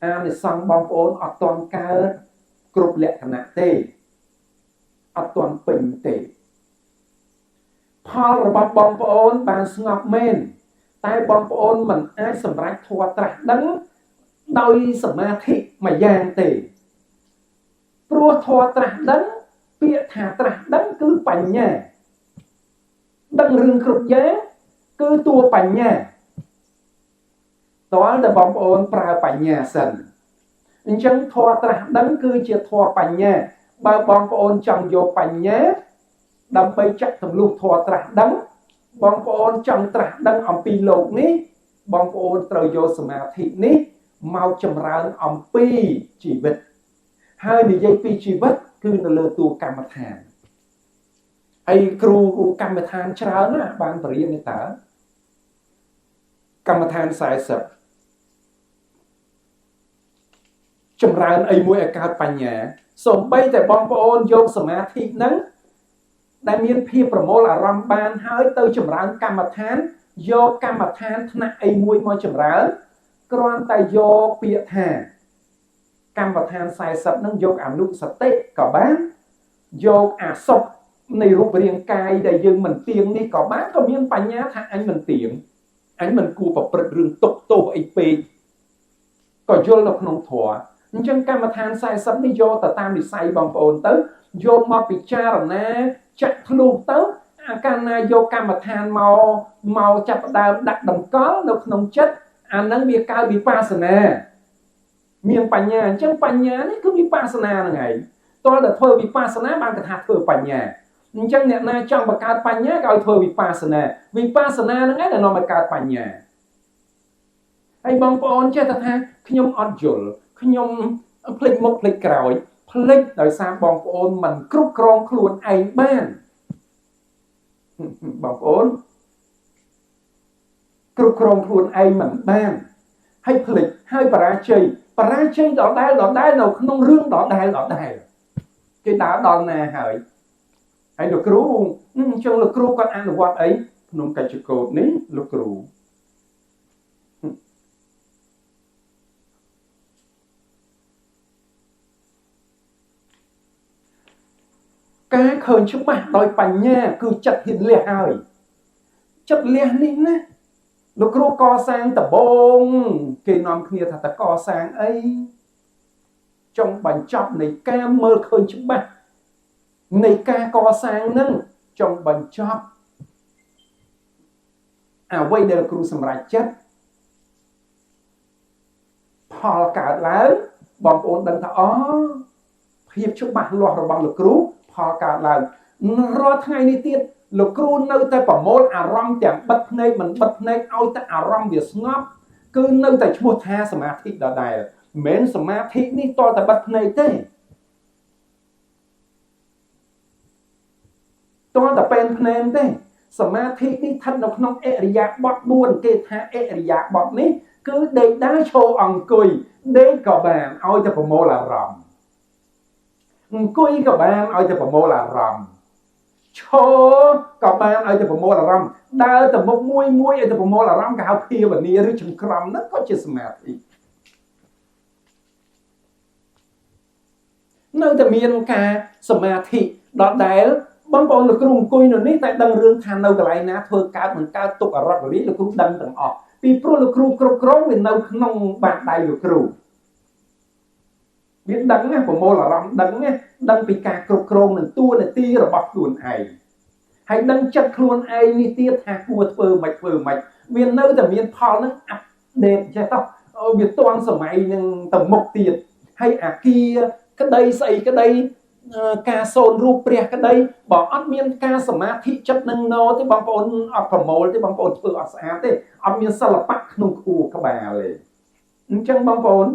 អានិសង្សបងប្អូនអត់ទាន់កើតគ្រប់លក្ខណៈទេអត់ទាន់ពេញទេផលរបស់បងប្អូនបានស្ងប់មែនតែបងប្អូនមិនអាចសម្រេចធម៌ត្រាស់ដឹងដោយសមាធិមួយយ៉ាងទេព្រោះធម៌ត្រាស់ដឹងពាក្យថាត្រាស់ដឹងគឺបញ្ញាដឹងរឿងគ្រប់យ៉ាងគឺតួបញ្ញាតើតែបងប្អូនប្រើបញ្ញាសិនអញ្ចឹងធម៌ត្រាស់ដឹងគឺជាធម៌បញ្ញាបើបងប្អូនចង់យកបញ្ញាដើម្បីចាក់ទម្លុះធម៌ត្រាស់ដឹងបងប្អូនចង់ត្រាស់ដឹងអំពីលោកនេះបងប្អូនត្រូវយកសមាធិនេះមកចម្រើនអំពីជីវិតហើយនិយាយពីជីវិតគឺនៅលើតួកម្មដ្ឋានហើយគ្រូកម្មដ្ឋានច្រើនណាបានបរៀននេះតើកម្មដ្ឋាន40ចម្រើនអីមួយឲ្យកើតបញ្ញាសូម្បីតែបងប្អូនយកសមាធិហ្នឹងដែលមានភាពប្រមូលអារម្មណ៍បានហើយទៅចម្រើនកម្មដ្ឋានយកកម្មដ្ឋានថ្នាក់អីមួយមកចម្រើនគ្រាន់តែយកពាក្យថាកម្មដ្ឋាន40ហ្នឹងយកអនុសតិក៏បានយកអសុភនៃរូបរាងកាយដែលយើងមិនទៀងនេះក៏បានក៏មានបញ្ញាថាអញមិនទៀងអញមិនគួរប្រព្រឹត្តរឿងទុកទោសអីពេកក៏យល់នៅក្នុងធម៌អញ្ចឹងកម្មដ្ឋាន40នេះយកទៅតាមនិស័យបងប្អូនទៅយកមកពិចារណាចាក់ធ្លុះទៅអាកាលណាយកកម្មដ្ឋានមកចាប់ផ្ដើមដាក់តម្កល់នៅក្នុងចិត្តអានឹងវាកើតវិបស្សនាមានបញ្ញាអញ្ចឹងបញ្ញានេះគឺវិបស្សនាហ្នឹងឯងតើតែធ្វើវិបស្សនាបានគេថាធ្វើបញ្ញាអញ្ចឹងអ្នកណាចង់បង្កើតបញ្ញាក៏ឲ្យធ្វើវិបស្សនាវិបស្សនាហ្នឹងឯងដែលនាំឲ្យកើតបញ្ញាហើយបងប្អូនចេះតែថាខ្ញុំអត់យល់ខ្ញុំភ្លេចមុខភ្លេចក្រោយភ្លេចដោយសារបងប្អូនមិនគ្រប់គ្រងខ្លួនឯងបានបងប្អូនគ្រប់គ្រងខ្លួនឯងមិនបានហើយភ្លេចហើយបរាជ័យបរាជ័យដដែលដដែលនៅក្នុងរឿងដដែលដដែលគេដើរដល់ណាហើយហើយលោកគ្រូអញ្ចឹងលោកគ្រូគាត់អនុវត្តអីក្នុងកិច្ចកោតនេះលោកគ្រូការឃើញច្បាស់ដោយបញ្ញាគឺចិត្តហ៊ានលះហើយចិត្តលះនេះណាលោកគ្រូកសាងដបងគេនាំគ្នាថាតកសាងអីចង់បញ្ចប់នៃការមើលឃើញច្បាស់ នៃការកសាងនឹងចុងបញ្ចប់អ្វីដែលគ្រូសម្រេចចិត្តផលកើតឡើងបងប្អូនដឹងថាអូភាពច្បាស់លាស់របស់លោកគ្រូផលកើតឡើងរាល់ថ្ងៃនេះទៀតលោកគ្រូនៅតែប្រមូលអារម្មណ៍ទាំងបិទភ្នែកមិនបិទភ្នែកឲ្យតែអារម្មណ៍វាស្ងប់គឺនៅតែឈ្មោះថាសមាធិដដែលមិនមែនសមាធិនេះតតែបិទភ្នែកទេតតែពេនភ្នែនទេសមាធិនេះស្ថិតនៅក្នុងអរិយាបថ4គេថាអរិយាបថនេះគឺដេកដើរឈរអង្គុយដេកក៏បានឲ្យតែប្រមូលអារម្មណ៍អង្គុយក៏បានឲ្យតែប្រមូលអារម្មណ៍ឈរក៏បានឲ្យតែប្រមូលអារម្មណ៍ដើរទៅមុខមួយមួយឲ្យតែប្រមូលអារម្មណ៍គេហៅភាវនាឬចង្ក្រមហ្នឹងក៏ជាសមាធិនៅតែមានការសមាធិដដែលបងប្អូនលោកគ្រូអង្គុយនៅនេះតែដឹងរឿងថានៅកន្លែងណាធ្វើកើតមិនកើតទុកអរត់រីលោកគ្រូដឹងទាំងអស់ពីព្រោះលោកគ្រូគ្រប់គ្រងវានៅក្នុងបាតដៃលោកគ្រូវាដឹងណាប្រមូលអារម្មណ៍ដឹងណាដឹងពីការគ្រប់គ្រងនឹងតួនាទីរបស់ខ្លួនឯងហើយដឹងចិត្តខ្លួនឯងនេះទៀតថាគួរធ្វើមិនធ្វើមិនវានៅតែមានផលនឹងអាប់ដេតចេះតោះវាទាន់សម័យនឹងទៅមុខទៀតហើយអាគារក្តីស្អីក្តីការសូនរូបព្រះក្តីបើអត់មានការសមាធិចិត្តនឹងណទេបងប្អូនអត់ប្រមូលទេបងប្អូនធ្វើអត់ស្អាតទេអត់មានសិល្បៈក្នុងខួរក្បាលទេអញ្ចឹងបងប្អូន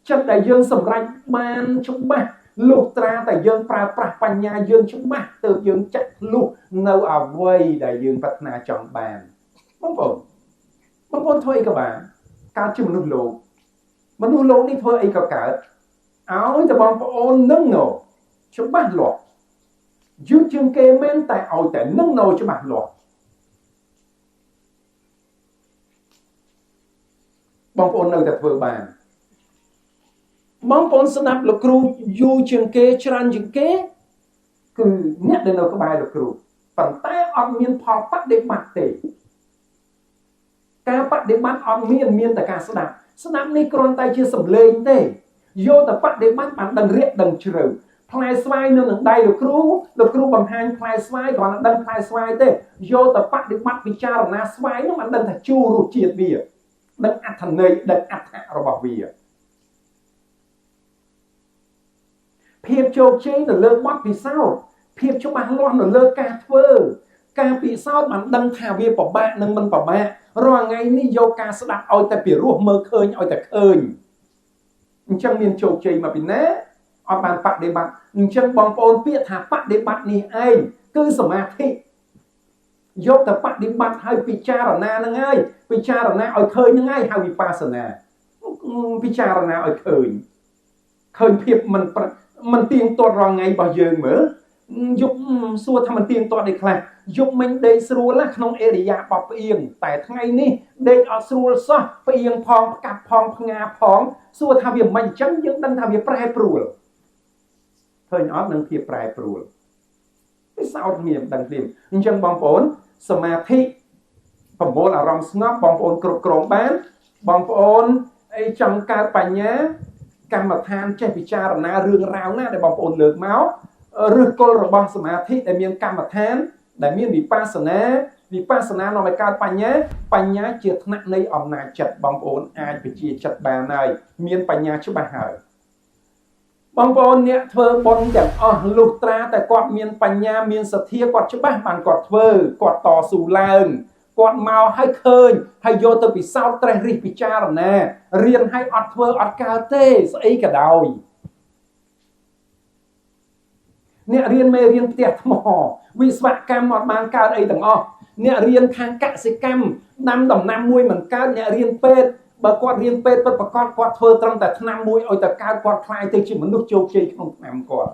ចិត្តដែលយើងសម្រេចបានច្បាស់លុះត្រាតែយើងប្រើប្រាស់បញ្ញាយើងច្បាស់ទើបយើងចាក់លុះនៅអ្វីដែលយើងប្រាថ្នាចង់បានបងប្អូនបងប្អូនធ្វើអីក៏បានកើតជាមនុស្សលោកមនុស្សលោកនេះធ្វើអីក៏កើតឲ្យតែបងប្អូននឹងណច្បាស់លាស់យឺតជាងគេមែនតែឲ្យតែនឹងណច្បាស់លាស់បងប្អូននៅតែធ្វើបានបងប្អូនស្ដាប់លោកគ្រូយូរជាងគេច្រើនជាងគេគឺអ្នកដែលនៅក្បែរលោកគ្រូប៉ុន្តែអត់មានផលបដិបត្តិទេការបដិបត្តិអត់មានមានតែការស្ដាប់ស្ដាប់នេះគ្រាន់តែជាសំឡេងទេយកតែបដិបត្តិបានដឹងរាក់ដឹងជ្រៅផ្លែស្វាយនៅនឹងដៃលោកគ្រូលោកគ្រូបង្ហាញផ្លែស្វាយគ្រាន់តែដឹងផ្លែស្វាយទេយកតែបដិបត្តិពិចារណាស្វាយនោះបានដឹងថាជូររសជាតិវាដឹងអត្ថន័យដឹងអត្ថរបស់វាភាពជោគជ័យនៅលើបទពិសោធន៍ភាពច្បាស់លាស់នៅលើការធ្វើការពិសោធន៍បានដឹងថាវាពិបាកនិងមិនពិបាករាល់ថ្ងៃនេះយកការស្ដាប់ឲ្យតែពីរោះមើលឃើញឲ្យតែឃើញអញ្ចឹងមានជោគជ័យមកពីណាអត់បានបដិបត្តិអញ្ចឹងបងប្អូនពាក្យថាបដិបត្តិនេះឯងគឺសមាធិយកតែបដិបត្តិឲ្យពិចារណាហ្នឹងហើយពិចារណាឲ្យឃើញហ្នឹងហើយហៅវិបស្សនាពិចារណាឲ្យឃើញឃើញភាពមិនទៀងទាត់រាល់ថ្ងៃរបស់យើងមើលយប់សួរថាមិនទៀងទាត់អីខ្លះយប់មិញដេកស្រួលណាក្នុងអេរិយាបថផ្អៀងតែថ្ងៃនេះដេកអត់ស្រួលសោះផ្អៀងផងផ្កាប់ផងផ្ងាផងសួរថាវាមិនអញ្ចឹងយើងដឹងថាវាប្រែប្រួលឃើញអត់នឹងភាពប្រែប្រួលវាសោតមានដឹងភ្លាមអញ្ចឹងបងប្អូនសមាធិប្រមូលអារម្មណ៍ស្ងប់បងប្អូនគ្រប់គ្រងបានបងប្អូនអីចង់កើតបញ្ញាកម្មដ្ឋានចេះពិចារណារឿងរ៉ាវណាដែលបងប្អូនលើកមកឫសគល់របស់សមាធិដែលមានកម្មដ្ឋានដែលមានវិបស្សនាវិបស្សនានាំឲ្យកើតបញ្ញាបញ្ញាជាថ្នាក់នៃអំណាចចិត្តបងប្អូនអាចវិជាចិត្តបានហើយមានបញ្ញាច្បាស់ហើយបងប្អូនអ្នកធ្វើបុណ្យទាំងអស់លុះត្រាតែគាត់មានបញ្ញាមានសទ្ធាគាត់ច្បាស់បានគាត់ធ្វើគាត់តស៊ូឡើងគាត់មកឲ្យឃើញហើយយកទៅពិសោធន៍ត្រេះរិះពិចារណារៀនឲ្យអត់ធ្វើអត់កើតទេស្អីក៏ដោយអ្នករៀនមេរៀនផ្ទះថ្មវិស្វកម្មអត់បានកើតអីទាំងអស់អ្នករៀនខាងកសិកម្មដាំដំណាំមួយមិនកើតអ្នករៀនពេទ្យបើគាត់រៀនពេទ្យពិតប្រាកដគាត់ធ្វើត្រឹមតែថ្នាំមួយឲ្យតែកើតគាត់ខ្លាយទៅជាមនុស្សជោគជ័យក្នុងថ្នាំគាត់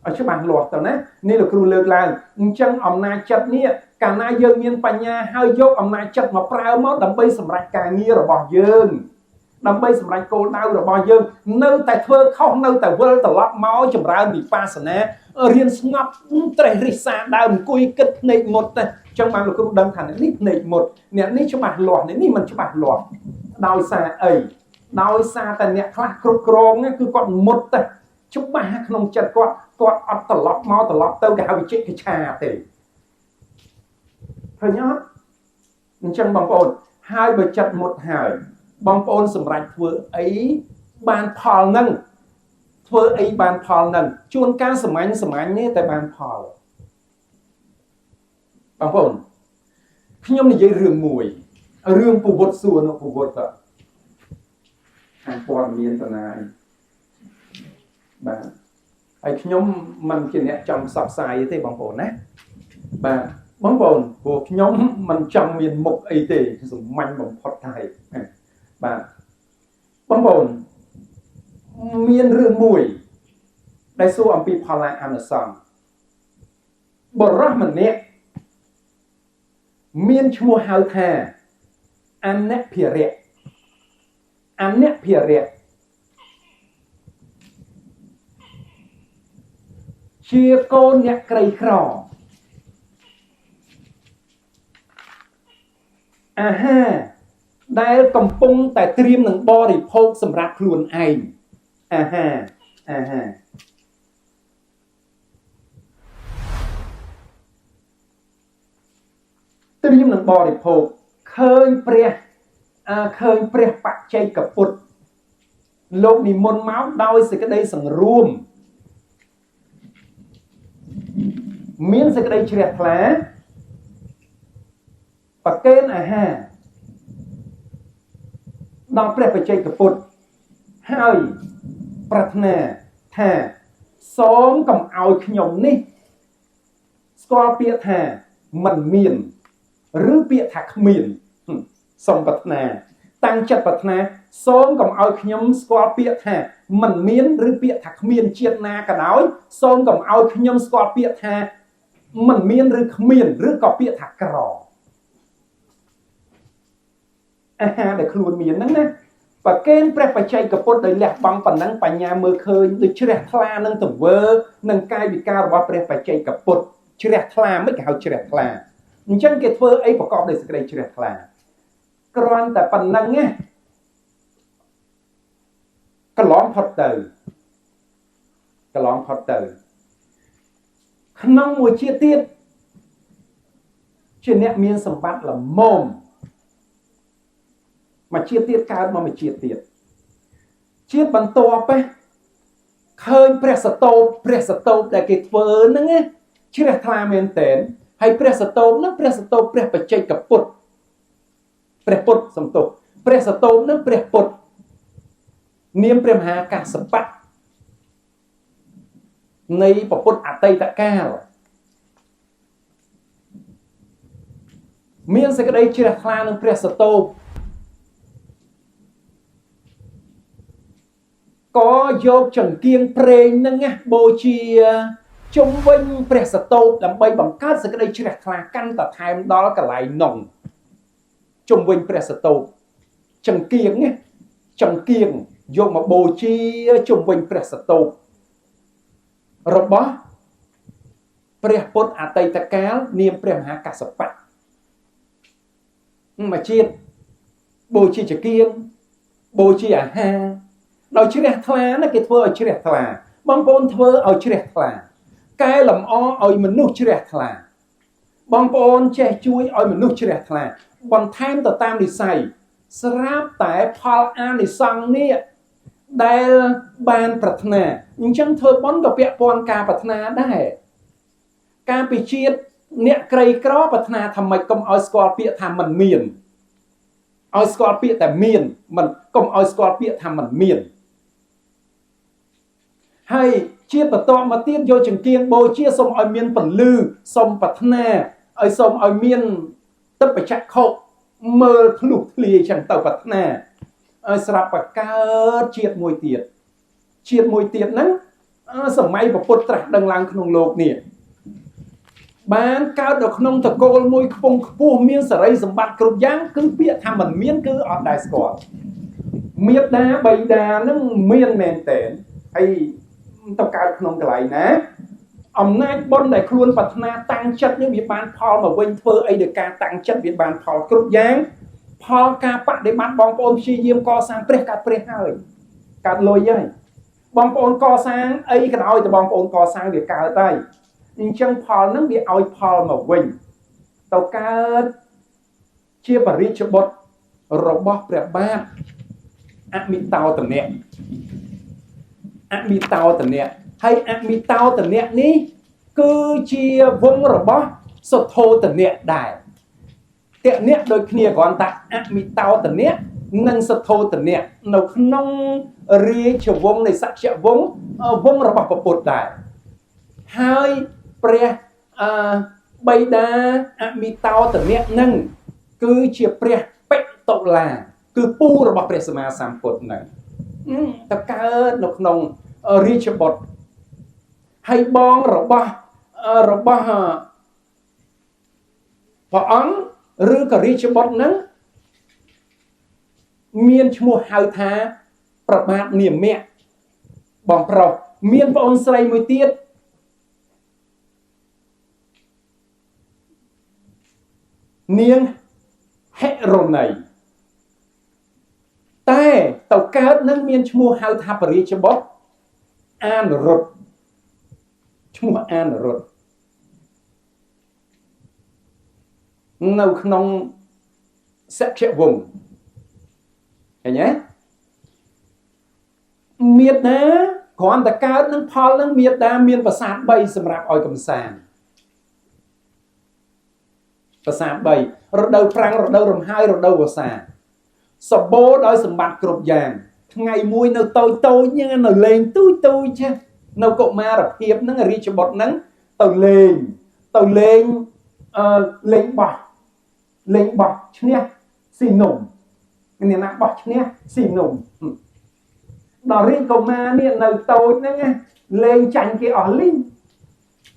ឲ្យច្បាស់លាស់ទៅណានេះលោកគ្រូលើកឡើងអញ្ចឹងអំណាចចិត្តនេះកាលណាយើងមានបញ្ញាហើយយកអំណាចចិត្តមកប្រើមកដើម្បីសម្រេចការងាររបស់យើងដើម្បីសម្រេចគោលដៅរបស់យើងនៅតែធ្វើខុសនៅតែវិលត្រឡប់មកចម្រើនវិបស្សនារៀនស្ងប់ត្រេះរិះសាដើមអង្គុយគិតភ្នែកមុតទេអញ្ចឹងបានលោកគ្រូដឹងថាអ្នកនេះភ្នែកមុតអ្នកនេះច្បាស់លាស់អ្នកនេះមិនច្បាស់លាស់ដោយសារអីដោយសារតែអ្នកខ្លះគ្រប់គ្រងគឺគាត់មុតទេ ច្បាស់ក្នុងចិត្តគាត់គាត់អត់ត្រឡប់មកត្រឡប់ទៅគេហៅវិជិកិច្ឆាទេឃើញអត់អញ្ចឹងបងប្អូនហើយបើចិត្តមុតហើយបងប្អូនសម្រេចធ្វើអីបានផលនឹងធ្វើអីបានផលនឹងជួនកាលសាមញ្ញសាមញ្ញនេះតែបានផលបងប្អូនខ្ញុំនិយាយរឿងមួយរឿងពវុធសួរនោះពវុធខាងព័ត៌មានតណាយបាទហើយខ្ញុំមិនជាអ្នកចង់ផ្សព្វផ្សាយទេបងប្អូនណាបាទបងប្អូនព្រោះខ្ញុំមិនចង់មានមុខអីទេសាមញ្ញបំផុតហើយបាទបងប្អូនមានរឿងមួយដែលសួរអំពីផលអានិសង្សបុរសម្នាក់មានឈ្មោះហៅថាអនភិរៈអនភិរៈជាកូនអ្នកក្រីក្រអាហារដែលកំពុងតែត្រៀមនឹងបរិភោគសម្រាប់ខ្លួនឯងអាហារអាហារត្រៀមនឹងបរិភោគឃើញព្រះឃើញព្រះបច្ចេកពុទ្ធលោកនិមន្តមកដោយសេចក្តីសង្រួមមានសេចក្តីជ្រះថ្លាប្រគេនអាហារដល់ព្រះបច្ចេកពុទ្ធហើយប្រាថ្នាថាសូមកុំឲ្យខ្ញុំនេះស្គាល់ពាក្យថាមិនមានឬពាក្យថាគ្មានសូមប្រាថ្នាតាំងចិត្តប្រាថ្នាសូមកុំឲ្យខ្ញុំស្គាល់ពាក្យថាមិនមានឬពាក្យថាគ្មានជាតិណាក៏ដោយសូមកុំឲ្យខ្ញុំស្គាល់ពាក្យថាមិនមានឬគ្មានឬក៏ពាក្យថាក្រអាហារដែលខ្លួនមានហ្នឹងណាប្រគេនព្រះបច្ចេកពុទ្ធដោយលះបង់ប៉ុណ្ណឹងបញ្ញាមើលឃើញដូចជ្រះថ្លានឹងទង្វើនឹងកាយវិការរបស់ព្រះបច្ចេកពុទ្ធជ្រះថ្លាមិនគេហៅជ្រះថ្លាអញ្ចឹងគេធ្វើអីប្រកបដោយសេចក្តីជ្រះថ្លាគ្រាន់តែប៉ុណ្ណឹងណាកន្លងផុតទៅកន្លងផុតទៅក្នុងមួយជាតិទៀតជាអ្នកមានសម្បត្តិល្មមមួយជាតិទៀតកើតមកមួយជាតិទៀតជាតិបន្ទាប់ឯងឃើញព្រះសតោបព្រះសតោបដែលគេធ្វើហ្នឹងណាជ្រះថ្លាមែនទែនហើយព្រះសតោបហ្នឹងព្រះសតោបព្រះបច្ចេកពុទ្ធព្រះពុទ្ធសំទោសព្រះសតោបហ្នឹងព្រះពុទ្ធនាមព្រះមហាកាសបៈនៃពុទ្ធអតីតកាលមានសេចក្តីជ្រះថ្លានឹងព្រះសតោបក៏យកចង្គៀងព្រេងនឹងណាបូជាជុំវិញព្រះសតោបដើម្បីបង្កើតសេចក្តីជ្រះថ្លាកាន់តែថែមដល់កន្លែងនងជុំវិញព្រះសតោបចង្គៀងណាចង្គៀងយកមកបូជាជុំវិញព្រះសតោបរបស់ព្រះពុទ្ធអតីតកាលនាមព្រះមហាកាសបៈមួយជាតិបូជាចង្គៀងបូជាអាហារដោយជ្រះថ្លាណាគេធ្វើឲ្យជ្រះថ្លាបងប្អូនធ្វើឲ្យជ្រះថ្លាកែលម្អឲ្យមនុស្សជ្រះថ្លាបងប្អូនចេះជួយឲ្យមនុស្សជ្រះថ្លាបន្ថែមទៅតាមនិស័យស្រាប់តែផលអានិសង្សនេះដែលបានប្រាថ្នាអញ្ចឹងធ្វើបុណ្យក៏ពាក់ព័ន្ធការប្រាថ្នាដែរការពិជាតិអ្នកក្រីក្រប្រាថ្នាថាម៉េចកុំឲ្យស្គាល់ពាក្យថាមិនមានឲ្យស្គាល់ពាក្យតែមានមិនកុំឲ្យស្គាល់ពាក្យថាមិនមានហើយជាបន្តមកទៀតយកចង្គៀងបូជាសូមឲ្យមានពន្លឺសូមប្រាថ្នាឲ្យសូមឲ្យមានទឹកបច្ចក្ខុមើលធ្លុះធ្លាយចឹងទៅប្រាថ្នាឲ្យស្រាប់បកើតជាតិមួយទៀតជាតិមួយទៀតហ្នឹងសម័យពុទ្ធត្រាស់ដឹងឡើងក្នុងលោកនេះបានកើតនៅក្នុងតកូលមួយខ្ពង់ខ្ពស់មានសេរីសម្បត្តិគ្រប់យ៉ាងគឺពាក្យថាមិនមានគឺអត់ដែលស្គាល់មេដាបៃតាហ្នឹងមានមែនតើហើយទៅកើតក្នុងកន្លែងណាអំណាចបុណ្យដែលខ្លួនប្រាថ្នាតាំងចិត្តនេះវាបានផលមកវិញធ្វើអីដោយការតាំងចិត្តវាបានផលគ្រប់យ៉ាងផលការបដិបត្តិបងប្អូនព្យាយាមកសាងព្រះកើតព្រះហើយកើតលុយហើយ បងប្អូនកសាងអីក៏ដោយតែបងប្អូនកសាងវាកើតហើយអញ្ចឹងផលហ្នឹងវាឲ្យផលមកវិញទៅកើតជាបរិជ្ជបុត្ររបស់ព្រះបាទអមិតោតនៈអមិតោតនៈហើយអមិតោតនៈនេះគឺជាវង្សរបស់សុទ្ធោទនៈដែរតនៈដូចគ្នាគ្រាន់តែអមិតោទនៈនិងសុទ្ធោទនៈនៅក្នុងរាជវង្សនៃសក្យវង្សវង្សរបស់ពុទ្ធដែរហើយព្រះបិតាអមិតោទនៈនឹងគឺជាព្រះបិតុលាគឺពូរបស់ព្រះសម្មាសម្ពុទ្ធនឹងទៅកើតនៅក្នុងរាជបុត្រហើយបងរបស់ព្រះអង្គឬក៏រាជបុត្រនឹងមានឈ្មោះហៅថាប្របាទនាមៈបងប្រុសមានប្អូនស្រីមួយទៀតនាងហិរណីតែទៅកើតនឹងមានឈ្មោះហៅថាបរិជ្ជបុត្រអានរុត្តឈ្មោះអានរុត្តនៅក្នុងសក្យវង្សឃើញទេមេដាគ្រាន់តែកើតនឹងផលនឹងមេដាមានប្រាសាទ3សម្រាប់ឲ្យកំសាន្តប្រាសាទ3រដូវប្រាំងរដូវរំហើយរដូវវស្សាសបោដោយសម្បត្តិគ្រប់យ៉ាងថ្ងៃមួយនៅតូចតូចហ្នឹងនៅលេងទូចទូចនៅកុមារភាពហ្នឹងរាជបុត្រហ្នឹងទៅលេងលេងបោះឈ្នះស៊ីនំអ្នកណាបោះឈ្នះស៊ីនំដល់រាជកុមារនេះនៅតូចហ្នឹងលេងចាញ់គេអស់លីង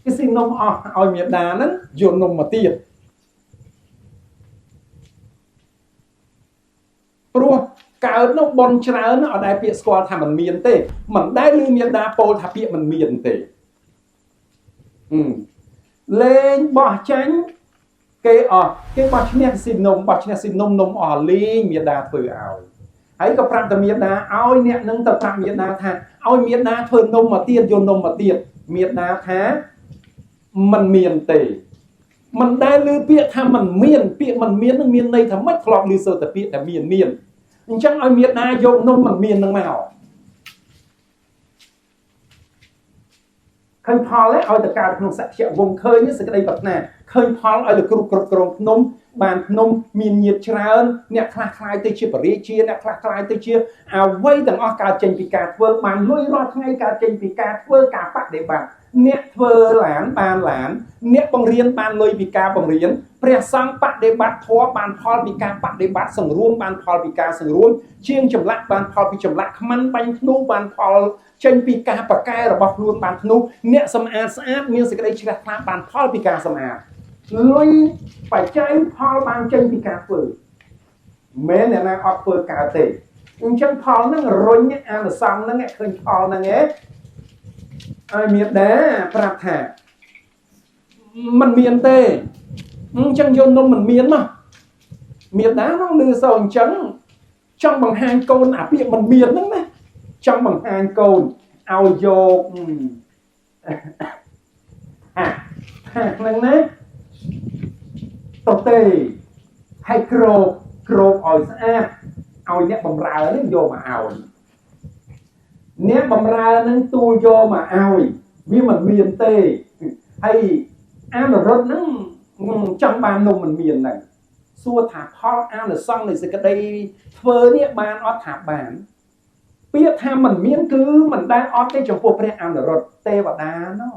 គេស៊ីនំអស់ឲ្យមេដាហ្នឹងយកនំមកទៀតព្រោះកើតនោះបនច្រើនអត់ដែលពាក្យស្គាល់ថាมันមានទេមិនដែលឮមេដាពោលថាពាក្យมันមានទេលេងបោះចាញ់គេអស់គេបោះឈ្នះស៊ីនំបោះឈ្នះស៊ីនំនំអស់លីងមេដាធ្វើឲ្យហើយក៏ប្រាប់តែមេដាឲ្យអ្នកនឹងទៅប្រាប់មេដាថាឲ្យមេដាធ្វើនំមកទៀតយកនំមកទៀតមេដាថាมันមានទេមិនដែលឮពាក្យថាมันមានពាក្យมันមាននឹងមានន័យថាមិនធ្លាប់ឮសូរតែពាក្យតែមានមានអញ្ចឹងឲ្យមេដាយកនំมันមាននឹងមកឃើញផលឯងឲ្យទៅកើតក្នុងសក្យវង្សឃើញសេចក្តីប្រាថ្នាឃើញផលឲ្យទៅគ្រប់គ្រងភ្នំបានភ្នំមានញាតិច្រើនអ្នកខ្លះខ្លាយទៅជាបរិជាអ្នកខ្លះខ្លាយទៅជាអ្វីទាំងអស់កើតចេញពីការធ្វើបានលុយរាល់ថ្ងៃកើតចេញពីការធ្វើការបដិបត្តិអ្នកធ្វើឡានបានឡានអ្នកបង្រៀនបានលុយពីការបង្រៀនព្រះសង្ឃបដិបត្តិធម៌បានផលពីការបដិបត្តិសង្រួមបានផលពីការសង្រួមជាងចម្លាក់បានផលពីចម្លាក់ខ្មាន់បាញ់ធ្នូបានផលចេញពីការបកែរបស់ខ្លួនបានធ្នូអ្នកសម្អាតស្អាតមានសេចក្តីជ្រះថ្លាបានផលពីការសម្អាតលុយបច្ច័យផលបានចេញពីការធ្វើមិនអ្នកណាអត់ធ្វើកើតទេអញ្ចឹងផលហ្នឹងរុញអានិសង្សហ្នឹងឃើញផលហ្នឹងឯងឲ្យមេដាប្រាប់ថាมันមានទេអញ្ចឹងយកនំมันមានមកមេដានោះឮសូរអញ្ចឹងចង់បង្ហាញកូនអាពាក្យมันមានហ្នឹងណាចង់បង្ហាញកូនឲ្យយកអាហ្នឹងណាតទេឲ្យក្របឲ្យស្អាតឲ្យអ្នកបំរើនឹងយកមកឲ្យអ្នកបំរើនឹងទូលយកមកឲ្យវាមិនមានទេហើយអានរុត្តហ្នឹងចង់បាននំមិនមានហ្នឹងសួរថាផលអានិសង្សនៃសេចក្តីធ្វើនេះបានអត់ថាបានពាក្យថាមិនមានគឺមិនដែលអត់ទេចំពោះព្រះអានរុត្តទេវតាណោះ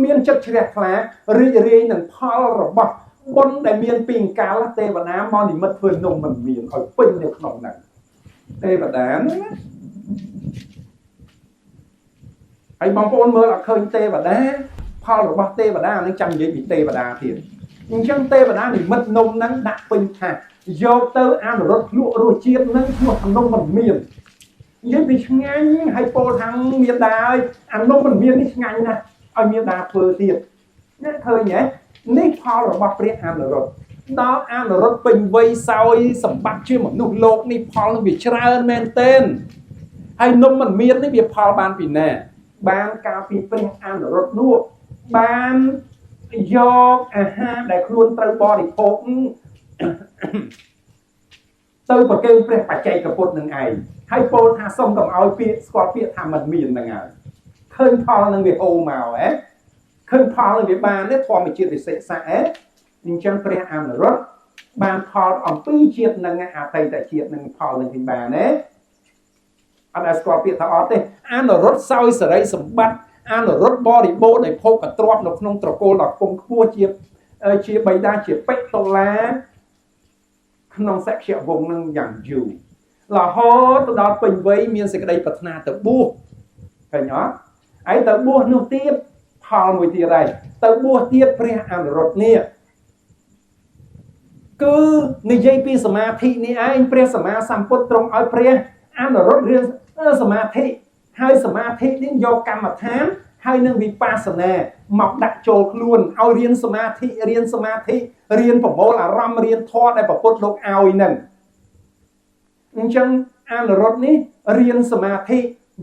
មានចិត្តជ្រះថ្លារីករាយនឹងផលរបស់បុណ្យដែលមានពីកាលទេវតាមកនិមិត្តធ្វើនំមិនមានឲ្យពេញនៅក្នុងហ្នឹងទេវតាហ្នឹងណាហើយបងប្អូនមើលអត់ឃើញទេវតាផលរបស់ទេវតានឹងចាំនិយាយពីទេវតាទៀតអញ្ចឹងទេវតានិមិត្តនំហ្នឹងដាក់ពេញថាយកទៅអនុរុទ្ធលក់រសជាតិហ្នឹងឈ្មោះនំមិនមាននិយាយពីឆ្ងាញ់ហើយពោលខាងមេដាឲ្យអានំមិនមាននេះឆ្ងាញ់ណាស់ឲ្យមេដាធ្វើទៀតអ្នកឃើញទេនេះផលរបស់ព្រះអនុរុទ្ធដល់អនុរុទ្ធពេញវ័យសោយសម្បត្តិជាមនុស្សលោកនេះផលនឹងវាច្រើនមែនទែន ហើយនំមិនមាននេះវាផលបានពីណាបានកាលពីព្រះអនុរុទ្ធនោះបានយកអាហារដែលខ្លួនត្រូវបរិភោគទៅប្រគេនព្រះបច្ចេកពុទ្ធនឹងឯងហើយពោលថាសុំកុំឲ្យពាក្យស្គាល់ពាក្យថាមិនមានហ្នឹងហើយឃើញផលនឹងវាហូរមកហ៎ឃើញផលនឹងវាបានទេធម្មជាតិវិសេសៈហ៎អញ្ចឹងព្រះអនុរុទ្ធបានផលអំពីជាតិនឹងអតីតជាតិនឹងផលនឹងវិញបានទេអត់ដែលស្គាល់ពាក្យថាអត់ទេអនុរុទ្ធសោយសេរីសម្បត្តិអនុរុទ្ធបរិបូរណ៍ដោយភោគទ្រព្យនៅក្នុងត្រកូលដ៏ខ្ពង់ខ្ពស់ជាបិតាជាបិតុលាក្នុងសក្យវង្សនឹងយ៉ាងយូររហូតទៅដល់ពេញវ័យមានសេចក្តីប្រាថ្នាទៅបួសឃើញអត់ហើយទៅបួសនោះទៀតផលមួយទៀតហើយទៅបួសទៀតព្រះអនុរុទ្ធនេះគឺនិយាយពីសមាធិនេះឯងព្រះសម្មាសម្ពុទ្ធទ្រង់ឲ្យព្រះអនុរុទ្ធរៀនសមាធិហើយសមាធិនេះយកកម្មដ្ឋានហើយនឹងវិបស្សនាមកដាក់ចូលខ្លួនឲ្យរៀនសមាធិរៀនសមាធិរៀនប្រមូលអារម្មណ៍រៀនធម៌ដែលព្រះពុទ្ធលោកឲ្យនឹងអញ្ចឹងអនុរុទ្ធនេះរៀនសមាធិ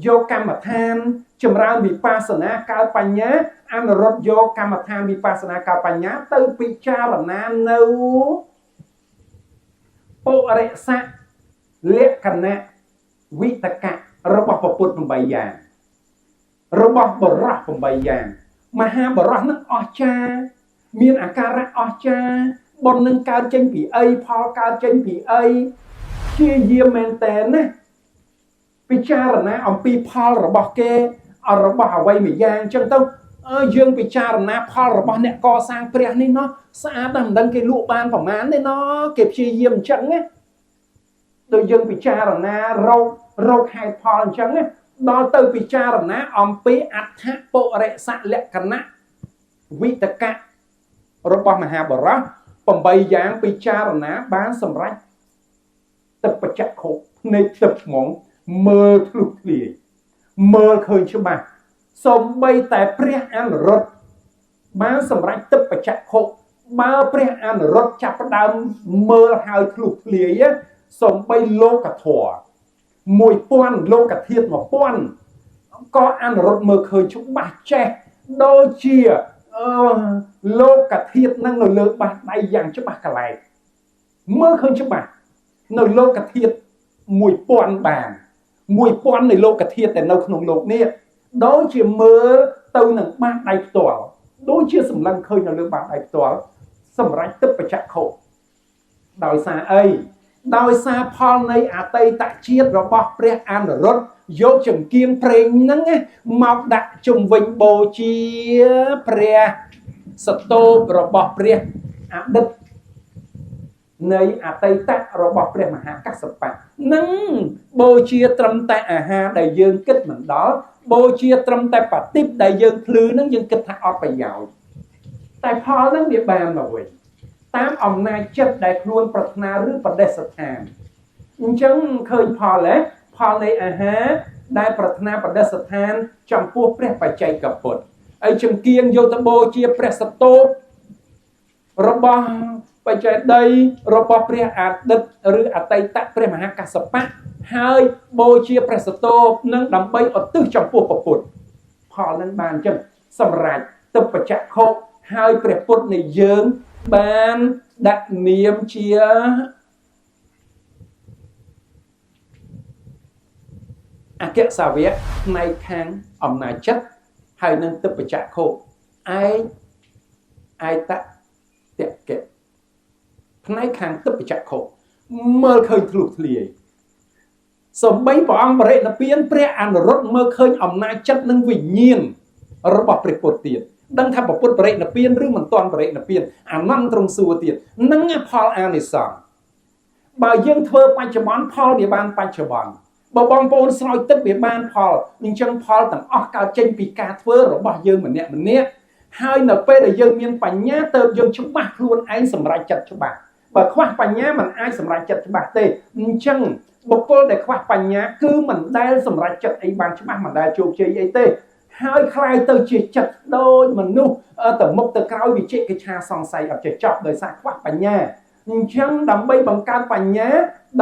យកកម្មដ្ឋានចម្រើនវិបស្សនាកើតបញ្ញាអនុរុទ្ធយកកម្មដ្ឋានវិបស្សនាកើតបញ្ញាទៅពិចារណានៅពុរិសៈលក្ខណៈវិតកៈរបស់ព្រះពុទ្ធ8យ៉ាងរបស់បរោះ8យ៉ាងមហាបរោះនឹងអស្ចារ្យមានអាការៈអស្ចារ្យបុណ្យនឹងកើតចេញពីអីផលកើតចេញពីអីជាយាមមែនតើណាពិចារណាអំពីផលរបស់គេរបស់អ្វីមួយយ៉ាងអញ្ចឹងទៅយើងពិចារណាផលរបស់អ្នកកសាងព្រះនេះណោះស្អាតតែមិនដឹងគេលក់បានប្រមាណទេណោះគេព្យាយាមអញ្ចឹងណាដូចយើងពិចារណារោគហេតុផលអញ្ចឹងណាដល់ទៅពិចារណាអំពីអដ្ឋពុរិសលក្ខណៈវិតកៈរបស់មហាបរោះ8យ៉ាងពិចារណាបានសម្រេចទឹកបច្ចក្ខុភ្នែកទឹកហ្មងមើលធ្លុះធ្លាយមើលឃើញច្បាស់សូម្បីតែព្រះអនុរុទ្ធបានសម្រេចទឹកបច្ចក្ខុបើព្រះអនុរុទ្ធចាប់ផ្ដើមមើលហើយធ្លុះធ្លាយសូម្បីលោកធម៌1000លោកធាតុ1000ក៏អនុរុទ្ធមើលឃើញច្បាស់ចេះដូចជាលោកធាតុនឹងនៅលើបាតដៃយ៉ាងច្បាស់កលែកមើលឃើញច្បាស់នៅលោកធាតុ1000បាន1000នៃលោកធាតុដែលនៅក្នុងលោកនេះដូចជាមើលទៅនឹងបាតដៃផ្ទាល់ដូចជាសម្លឹងឃើញនៅលើបាតដៃផ្ទាល់សម្រាប់ទឹកបច្ចក្ខុដោយសារអីដោយសារផលនៃអតីតជាតិរបស់ព្រះអនុរុទ្ធយកចង្គៀងប្រេងហ្នឹងមកដាក់ជុំវិញបូជាព្រះសតូបរបស់ព្រះអតីតនៃអតីតរបស់ព្រះមហាកស្សបៈនឹងបូជាត្រឹមតែអាហារដែលយើងគិតមិនដល់បូជាត្រឹមតែបតិបដែលយើងភ្លឺនឹងយើងគិតថាអត់ប្រយោជន៍តែផលហ្នឹងវាបានមកវិញតាមអំណាចចិត្តដែលខ្លួនប្រាថ្នាឬបដិស្ថានអញ្ចឹងឃើញផលហ៎ផលនៃអាហារដែលប្រាថ្នាបដិស្ថានចំពោះព្រះបច្ចេកពុទ្ធហើយចង្គៀងយកទៅបូជាព្រះសតូបរបស់បច្ចេដីរបស់ព្រះអតីតឬអតីតព្រះមហាកស្សបៈហើយបូជាព្រះសតូបនឹងដើម្បីឧទ្ទិសចំពោះព្រះពុទ្ធផលនឹងបានអញ្ចឹងសម្រាប់ទឹកបច្ចក្ខុហើយព្រះពុទ្ធនៃយើងបានដាក់នាមជាអគ្គសាវកផ្នែកខាងអំណាចចិត្តហើយនឹងទឹកបច្ចក្ខុឯកឯតតកៈផ្នែកខាងទឹកបច្ចក្ខុមើលឃើញធ្លុះធ្លាយសូម្បីព្រះអង្គបរិនិព្វានព្រះអនុរុទ្ធមើលឃើញអំណាចចិត្តនិងវិញ្ញាណរបស់ព្រះពុទ្ធទៀតដឹងថាពុទ្ធបរិនិព្វានឬមិនទាន់បរិនិព្វានអានន្ទទ្រង់សួរទៀតនឹងផលអានិសង្សបើយើងធ្វើបច្ចុប្បន្នផលវាបានបច្ចុប្បន្នបើបងប្អូនស្រោចទឹកវាបានផលអញ្ចឹងផលទាំងអស់កើតចេញពីការធ្វើរបស់យើងម្នាក់ម្នាក់ហើយនៅពេលដែលយើងមានបញ្ញាទៅយើងច្បាស់ខ្លួនឯងសម្រេចចិត្តច្បាស់បើខ្វះបញ្ញាមិនអាចសម្រេចចិត្តច្បាស់ទេអញ្ចឹងបុគ្គលដែលខ្វះបញ្ញាគឺមិនដែលសម្រេចចិត្តអីបានច្បាស់មិនដែលជោគជ័យអីទេហើយคล้ายទៅជាចិត្តដូចមនុស្សទៅមុខទៅក្រោយវិជិកិច្ឆាសង្ស័យអត់ចេះចប់ដោយសារខ្វះបញ្ញាអញ្ចឹងដើម្បីបង្កើតបញ្ញា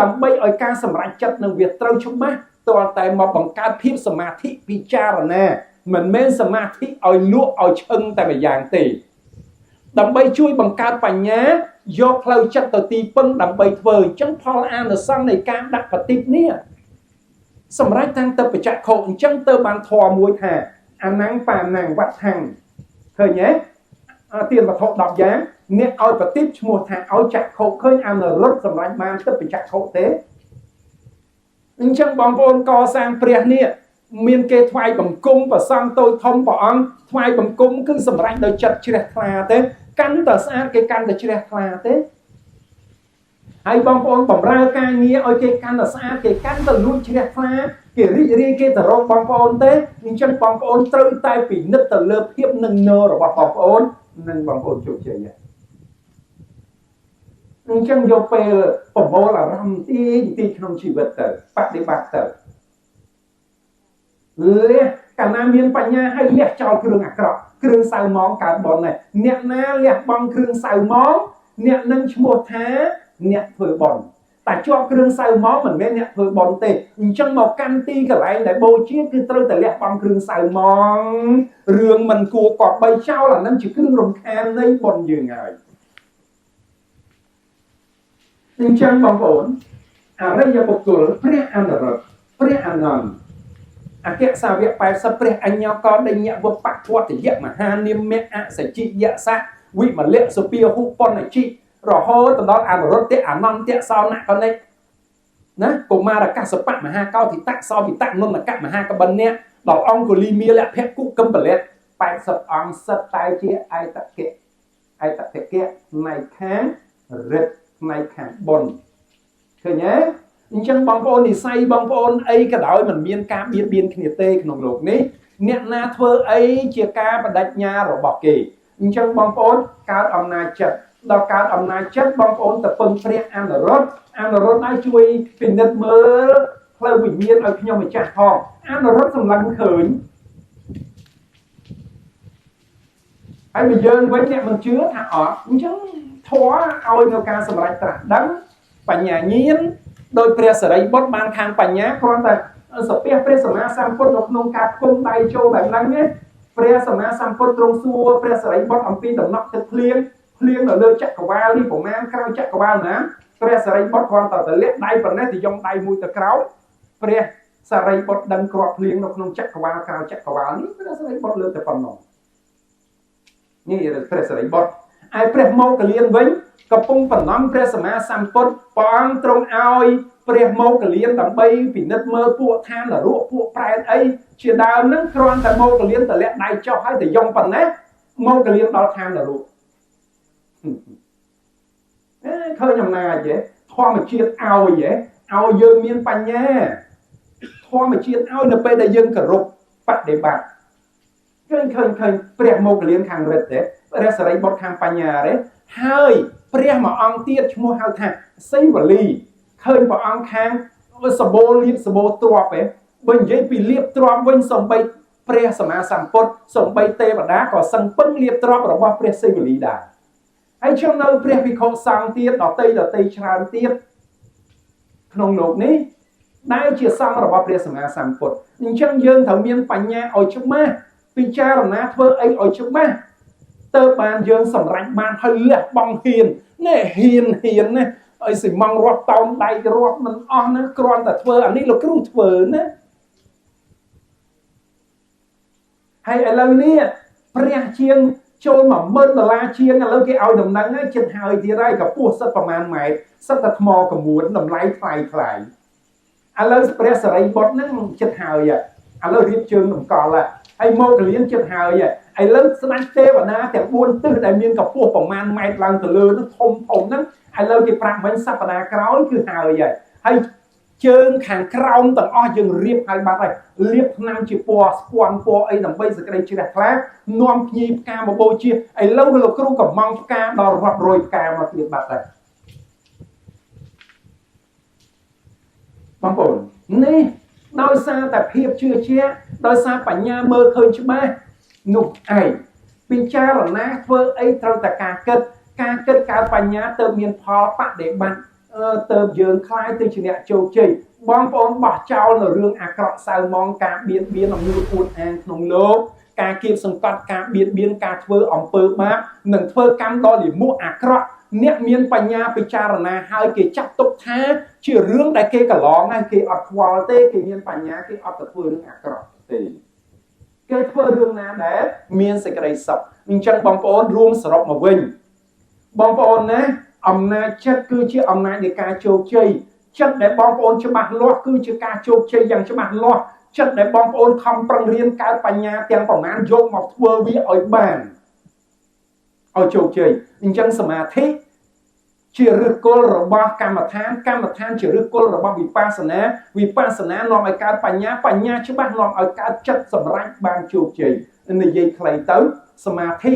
ដើម្បីឲ្យការសម្រេចចិត្តនឹងវាត្រូវច្បាស់ ទាល់តែមកបង្កើតភាពសមាធិពិចារណាមិនមែនសមាធិឲ្យលក់ឲ្យឈឹងតែម្យ៉ាងទេដើម្បីជួយបង្កើតបញ្ញាយកផ្លូវចិត្តទៅទីពឹងដើម្បីធ្វើអញ្ចឹងផលអានិសង្សនៃការដាក់ប្រទីបនេះសម្រាប់តាំងទៅបច្ចៈខុអញ្ចឹងទៅបានធម៌មួយថាអានំបាណាំងវត្តថੰឃើញទេទានវត្ថុ10យ៉ាងអ្នកឲ្យប្រទីបឈ្មោះថាឲ្យចក្ខុឃើញអនុរុទ្ធសម្រាប់បានទៅបច្ចៈខុទេអញ្ចឹងបងប្អូនកសាងព្រះនេះមានគេថ្វាយបង្គំប្រសង់តូចធំព្រះអង្គថ្វាយបង្គំគឺសម្រាប់ដោយចិត្តជ្រះថ្លាទេកាន់តែស្អាតគេកាន់តែជ្រះថ្លាទេហើយបងប្អូនបំរើការងារឲ្យគេកាន់តែស្អាតគេកាន់តែលួចជ្រះថ្លាគេរីករាយគេទៅរកបងប្អូនទេអញ្ចឹងបងប្អូនត្រូវតែពិនិត្យទៅលើភាពនឹងនររបស់បងប្អូននិងបងប្អូនជោគជ័យអញ្ចឹងយកពេលប្រមូលអារម្មណ៍ទីក្នុងជីវិតទៅបដិបត្តិទៅលះកាលណាមានបញ្ញាហើយលះចោលគ្រឿងអាក្រក់គ្រឿងសៅម៉ងកើតបនដែរអ្នកណាលះបង់គ្រឿងសៅម៉ងអ្នកនឹងឈ្មោះថាអ្នកធ្វើបន់តែជាប់គ្រឿងសៅម៉ងមិនមែនអ្នកធ្វើបន់ទេអញ្ចឹងមកកាន់ទីកន្លែងដែលបូជាគឺត្រូវតែលះបង់គ្រឿងសៅម៉ងរឿងមិនគួរគប្បីចោលអានឹងជាគ្រឿងរំខាននៃបន់យើងហើយអញ្ចឹងបងប្អូនអរិយបុគ្គលព្រះអនុរុទ្ធព្រះអានន្ទអគ្គសាវក80ព្រះអញ្ញកដញ្ញវបវត្តយមហានាមៈអសជិយសៈវិមលៈសុពាហុបណ្ណជិរហូតដល់អនុរុទ្ធអនន្តសោនកនិណាកុមារកសបៈមហាកោធិតៈសោវិតៈនន្តកមហាកបិនៈដល់អង្គលីមាលភគុកឹមពលៈ80អង្គសិតតែជាឯតកៈឯតកៈផ្នែកខាងរិទ្ធផ្នែកខាងបុណ្យឃើញទេអញ្ចឹងបងប្អូននិស័យបងប្អូនអីក៏ដោយមិនមានការបៀតបៀនគ្នាទេក្នុងលោកនេះអ្នកណាធ្វើអីជាការបដិញ្ញារបស់គេអញ្ចឹងបងប្អូនកើតអំណាចចិត្តដល់កើតអំណាចចិត្តបងប្អូនទៅពឹងព្រះអនុរុទ្ធអនុរុទ្ធឲ្យជួយពិនិត្យមើលផ្លូវវិញ្ញាណឲ្យខ្ញុំម្ចាស់ផងអនុរុទ្ធសម្លឹងឃើញហើយបើយើងវិញអ្នកមិនជឿថាអត់អញ្ចឹងធម៌ឲ្យនៅការសម្រេចត្រាស់ដឹងបញ្ញាញាណដោយព្រះសិរីបុត្របានខាងបញ្ញាគ្រាន់តែសាពះព្រះសម្មាសម្ពុទ្ធនៅក្នុងការផ្គុំដៃចូលបែបហ្នឹងណាព្រះសម្មាសម្ពុទ្ធទ្រង់សួរព្រះសិរីបុត្រអំពីដំណក់ទឹកភ្លៀងភ្លៀងនៅលើចក្រវាលនេះប្រមាណក្រោយចក្រវាលណាព្រះសិរីបុត្រគ្រាន់តែទលាក់ដៃប៉ុណ្ណេះទៅយងដៃមួយទៅក្រោមព្រះសិរីបុត្រដឹងគ្រាប់ភ្លៀងនៅក្នុងចក្រវាលក្រោយចក្រវាលនេះព្រះសិរីបុត្រលើកតែប៉ុណ្ណោះនេះព្រះសិរីបុត្រឯព្រះមោគលានវិញកំពុងបណ្ណំព្រះសម្មាសម្ពុទ្ធព្រះអង្គទ្រង់ឲ្យព្រះមោគលានដើម្បីពិនិត្យមើលពួកឋាននរកពួកប្រែតអីជាដើមហ្នឹងគ្រាន់តែមោគលានទលាក់ដៃចុះហើយទៅយងប៉ុណ្ណេះមោគលានដល់ឋាននរកឃើញអំណាចទេធម្មជាតិឲ្យទេឲ្យយើងមានបញ្ញាធម្មជាតិឲ្យនៅពេលដែលយើងគោរពបដិបត្តិឃើញព្រះមោគលានខាងរិទ្ធទេព្រះសិរីបុត្រខាងបញ្ញាទេហើយព្រះមួយអង្គទៀតឈ្មោះហៅថាសីវលីឃើញព្រះអង្គខាងសបោលៀបសបោទ្របទេបើនិយាយពីលៀបទ្របវិញសំបីព្រះសម្មាសម្ពុទ្ធសំបីទេវតាក៏សឹងពឹងលៀបទ្របរបស់ព្រះសីវលីដែរហើយខ្ញុំនៅព្រះភិក្ខុសង្ឃទៀតដតីច្រើនទៀតក្នុងលោកនេះដែលជាសង្ឃរបស់ព្រះសម្មាសម្ពុទ្ធអញ្ចឹងយើងត្រូវមានបញ្ញាឲ្យច្បាស់ពិចារណាធ្វើអីឲ្យច្បាស់ទៅបានយើងសម្រេចបានហើយលះបង់ហ៊ាននេះហ៊ានណាឲ្យស៊ីម៉ងរាប់តោនដែករាប់មិនអស់ណាគ្រាន់តែធ្វើអានេះលោកគ្រូធ្វើណាហើយឥឡូវនេះព្រះជាងចូល10000ដុល្លារជាងឥឡូវគេឲ្យដំណឹងហើយចិត្តហើយទៀតហើយកម្ពស់សិតប្រមាណម៉ែត្រសិតតែថ្មកមួនតម្លៃថ្លៃឥឡូវព្រះសិរីបុត្រហ្នឹងចិត្តហើយឥឡូវរៀបជើងតម្កល់ហើយមកកលៀនចិត្តហើយឥឡូវស្ដេចទេវតាទាំង4ទិសដែលមានកម្ពស់ប្រមាណម៉ែត្រឡើងទៅលើនោះធំហ្នឹងឥឡូវគេប្រាប់វិញសប្តាហ៍ក្រោយគឺហើយហើយជើងខាងក្រោមទាំងអស់យើងរៀបហើយបាត់ហើយលាបថ្នាំជាពណ៌ស្ពាន់ពណ៌អីដើម្បីសេចក្តីជ្រះថ្លានាំភ្ញីផ្កាមកបូជាឥឡូវលោកគ្រូកំងផ្កាដល់រាប់រយផ្កាមកទៀតបាត់ហើយបងប្អូននេះដោយសារតែភាពជឿជាក់ដោយសារបញ្ញាមើលឃើញច្បាស់នោះឯងពិចារណាធ្វើអីត្រូវតែការគិតកើតបញ្ញាទៅមានផលបដិបត្តិ ទៅយើងคล้ายទៅជាអ្នកជោគជ័យបងប្អូនបោះចោលនៅរឿងអាក្រក់សៅមងការបៀតបៀនអំនួតអួតអាងក្នុងលោកការគៀបសង្កត់ការបៀតបៀនការធ្វើអំពើបាបនិងធ្វើកម្មដ៏លិមួកអាក្រក់អ្នកមានបញ្ញាពិចារណាហើយគេចាត់ទុកថាជារឿងដែលគេកន្លងហើយគេអត់ខ្វល់ទេគេមានបញ្ញាគេអត់ទៅធ្វើរឿងអាក្រក់ទេគេធ្វើរឿងណាដែលមានសេចក្តីសុខអញ្ចឹងបងប្អូនរួមសរុបមកវិញបងប្អូនណាអំណាចចិត្តគឺជាអំណាចនៃការជោគជ័យចិត្តដែលបងប្អូនច្បាស់លាស់គឺជាការជោគជ័យយ៉ាងច្បាស់លាស់ចិត្តដែលបងប្អូនខំប្រឹងរៀនកើតបញ្ញាទាំងប្រមាណយកមកធ្វើវាឲ្យបានឲ្យជោគជ័យអញ្ចឹងសមាធិជាឫសគល់របស់កម្មដ្ឋានកម្មដ្ឋានជាឫសគល់របស់វិបស្សនាវិបស្សនានាំឲ្យកើតបញ្ញាបញ្ញាច្បាស់នាំឲ្យកើតចិត្តសម្រេចបានជោគជ័យនិយាយខ្លីទៅសមាធិ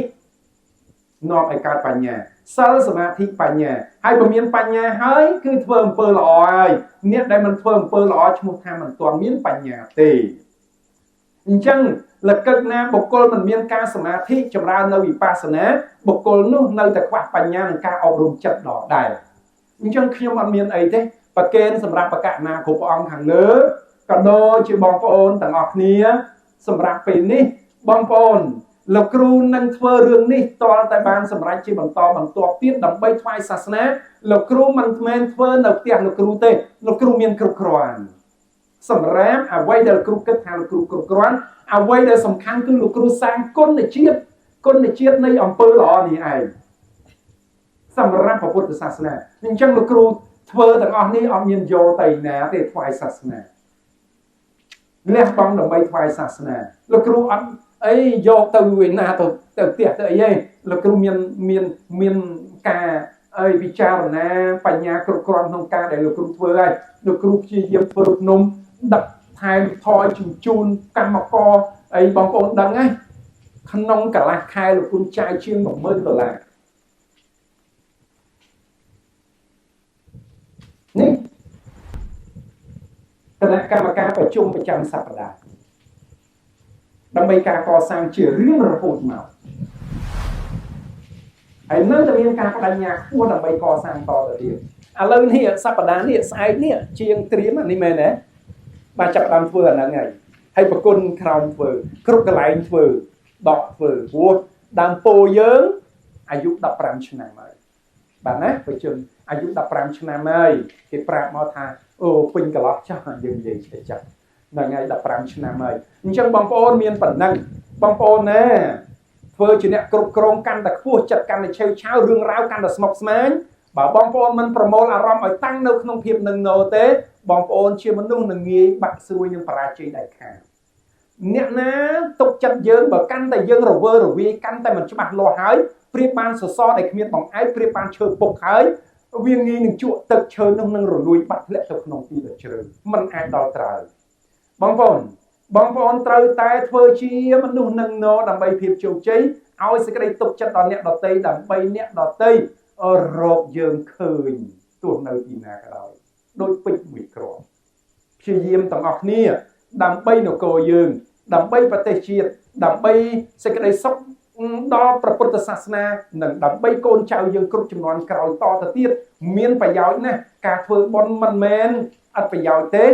នាំឲ្យកើតបញ្ញាសិលសមាធិបញ្ញាហើយបើមានបញ្ញាហើយគឺធ្វើអំពើល្អហើយអ្នកដែលមិនធ្វើអំពើល្អឈ្មោះថាមិនទាន់មានបញ្ញាទេអញ្ចឹងលកឹកណាបុគ្គលមិនមានការសមាធិចម្រើននៅវិបស្សនាបុគ្គលនោះនៅតែខ្វះបញ្ញានិងការអប់រំចិត្តដដែលអញ្ចឹងខ្ញុំអត់មានអីទេប្រកេនសម្រាប់បកណាគ្រប់អង្គខាងលើក៏ដូចជាបងប្អូនទាំងអស់គ្នាសម្រាប់ពេលនេះបងប្អូនលោកគ្រូនឹងធ្វើរឿងនេះទាល់តែបានសម្រេចជាបន្តបន្ទាប់ទៀតដើម្បីថ្វាយសាសនាលោកគ្រូមិនមែនធ្វើនៅផ្ទះលោកគ្រូទេលោកគ្រូមានគ្រប់គ្រាន់សម្រាប់អ្វីដែលលោកគ្រូគិតថាលោកគ្រូគ្រប់គ្រាន់អ្វីដែលសំខាន់គឺលោកគ្រូសាងគុណជាតិគុណជាតិនៃអំពើល្អនេះឯងសម្រាប់ព្រះពុទ្ធសាសនាអញ្ចឹងលោកគ្រូធ្វើទាំងអស់នេះអត់មានយកទៅណាទេថ្វាយសាសនាលះបង់ដើម្បីថ្វាយសាសនាលោកគ្រូអត់អីយកទៅឯណាទៅផ្ទះទៅអីទេលោកគ្រូមានការអីពិចារណាបញ្ញាគ្រប់គ្រាន់ក្នុងការដែលលោកគ្រូធ្វើហើយលោកគ្រូព្យាយាមធ្វើភ្នំដឹកថែមថយជញ្ជូនកម្មករអីបងប្អូនដឹងហើយក្នុងកន្លះខែលោកគ្រូចាយជាង 10000 ដុល្លារនេះគណៈកម្មការប្រជុំប្រចាំសប្តាហ៍ដើម្បីការកសាងជារៀងរហូតមកហើយនៅតែមានការបដិញ្ញាខ្ពស់ដើម្បីកសាងតទៅទៀតឥឡូវនេះសប្តាហ៍នេះស្អែកនេះជាងត្រៀមនេះមែនទេបាទចាប់ដើមធ្វើអាហ្នឹងហើយហើយប្រគុណក្រោមធ្វើគ្រប់កន្លែងធ្វើដកធ្វើព្រោះដើមពោយើងអាយុ15ឆ្នាំហើយបាទណាប្រជុំអាយុ15ឆ្នាំហើយគេប្រាប់មកថាអូពេញកន្លោះចាស់យើងនិយាយចេះចាស់ដល់ថ្ងៃ15ឆ្នាំហើយអញ្ចឹងបងប្អូនមានប៉ុណ្ណឹងបងប្អូនណាធ្វើជាអ្នកគ្រប់គ្រងកាន់តែខ្ពស់ចិត្តកាន់តែឆេវឆាវរឿងរ៉ាវកាន់តែស្មុគស្មាញបើបងប្អូនមិនប្រមូលអារម្មណ៍ឲ្យតាំងនៅក្នុងភាពនឹងណូទេបងប្អូនជាមនុស្សនឹងងាយបាក់ស្រួយនឹងបរាជ័យដាច់ខាតអ្នកណាទុកចិត្តយើងបើកាន់តែយើងរវើរវាយកាន់តែមិនច្បាស់លាស់ហើយប្រៀបបានសសរដែលគ្មានបង្អែកប្រៀបបានឈើពុកហើយវាងាយនឹងជក់ទឹកឈើនោះនឹងរលួយបាក់ធ្លាក់ទៅក្នុងទីដ៏ជ្រៅមិនអាចដល់ត្រើយបងប្អូនត្រូវតែធ្វើជាមនុស្សនឹងណដើម្បីភាពជោគជ័យឲ្យសេចក្តីទុកចិត្តដល់អ្នកដទៃដើម្បីអ្នកដទៃរកយើងឃើញទោះនៅទីណាក៏ដោយដូចពេជ្រមួយគ្រាប់ព្យាយាមទាំងអស់គ្នាដើម្បីនគរយើងដើម្បីប្រទេសជាតិដើម្បីសេចក្តីសុខដល់ព្រះពុទ្ធសាសនានិងដើម្បីកូនចៅយើងគ្រប់ជំនាន់ក្រោយតទៅទៀតមានប្រយោជន៍ណាស់ការធ្វើបុណ្យមិនមែនអត់ប្រយោជន៍ទេ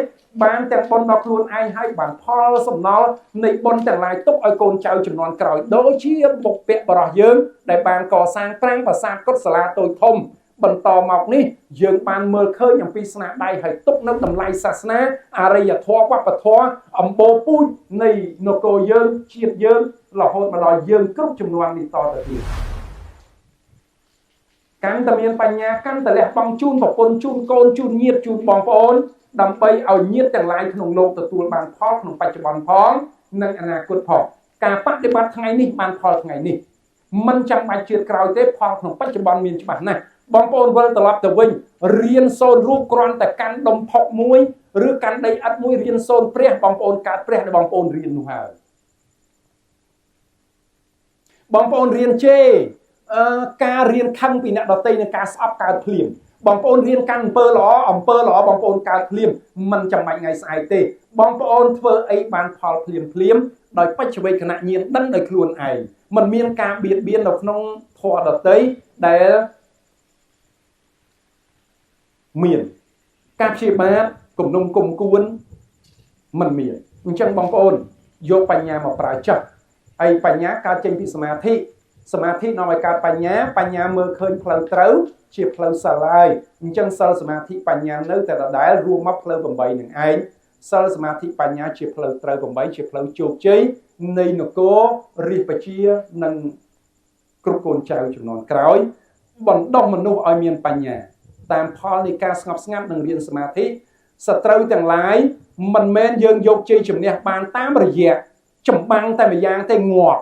បានទាំងបុណ្យដល់ខ្លួនឯងហើយបានផលសំណល់នៃបុណ្យទាំងឡាយទុកឲ្យកូនចៅជំនាន់ក្រោយដូចជាបុព្វបុរសយើងដែលបានកសាងប្រាង្គប្រាសាទកុសលាតូចធំបន្តមកនេះយើងបានមើលឃើញអំពីស្នាដៃហើយទុកនៅតម្លៃសាសនាអរិយធម៌វប្បធម៌អំបូរពូជនៃនគរយើងជាតិយើងរហូតមកដល់យើងគ្រប់ជំនាន់នេះតទៅទៀតកាន់តែមានបញ្ញាកាន់តែលះបង់ជូនប្រពន្ធជូនកូនជូនញាតិជូនបងប្អូនដើម្បីឲ្យញាតិទាំងឡាយក្នុងលោកទទួលបានផលក្នុងបច្ចុប្បន្នផងនិងអនាគតផងការបដិបត្តិថ្ងៃនេះបានផលថ្ងៃនេះមិនចាំបាច់ជាតិក្រោយទេផលក្នុងបច្ចុប្បន្នមានច្បាស់ណាស់បងប្អូនវិលត្រឡប់ទៅវិញរៀនសូត្ររូបគ្រាន់តែកាន់ដុំផុកមួយឬកាន់ដីឥដ្ឋមួយរៀនសូត្រព្រះបងប្អូនកើតព្រះដែលបងប្អូនរៀននោះហើយបងប្អូនរៀនជេរការរៀនខឹងពីអ្នកដទៃនឹងការស្អប់កើតភ្លាមបងប្អូនរៀនកាន់អំពើល្អអំពើល្អបងប្អូនកើតភ្លាមមិនចាំបាច់ថ្ងៃស្អែកទេបងប្អូនធ្វើអីបានផលភ្លាមភ្លាមដោយបច្ចវេខណៈញាណដឹងដោយខ្លួនឯងមិនមានការបៀតបៀននៅក្នុងធម៌ដទៃដែល មានការព្យាបាទគំនុំគុំគួនមិនមានអញ្ចឹងបងប្អូនយកបញ្ញាមកប្រើចុះហើយបញ្ញាកើតចេញពីសមាធិសមាធិនាំឲ្យកើតបញ្ញាបញ្ញាមើលឃើញផ្លូវត្រូវជាផ្លូវសិលហើយអញ្ចឹងសិលសមាធិបញ្ញានៅតែដដែលរួមមកផ្លូវ8នឹងឯងសិលសមាធិបញ្ញាជាផ្លូវត្រូវ8ជាផ្លូវជោគជ័យនៃនគររាជប្រជានិងគ្រប់កូនចៅចំនួនក្រោយបណ្ដុះមនុស្សឲ្យមានបញ្ញាតាមផលនៃការស្ងប់ស្ងាត់និងរៀនសមាធិសត្រូវទាំងឡាយមិនមែនយើងយកជ័យជំនះបានតាមរយៈចម្បាំងតែម្យ៉ាងទេងាប់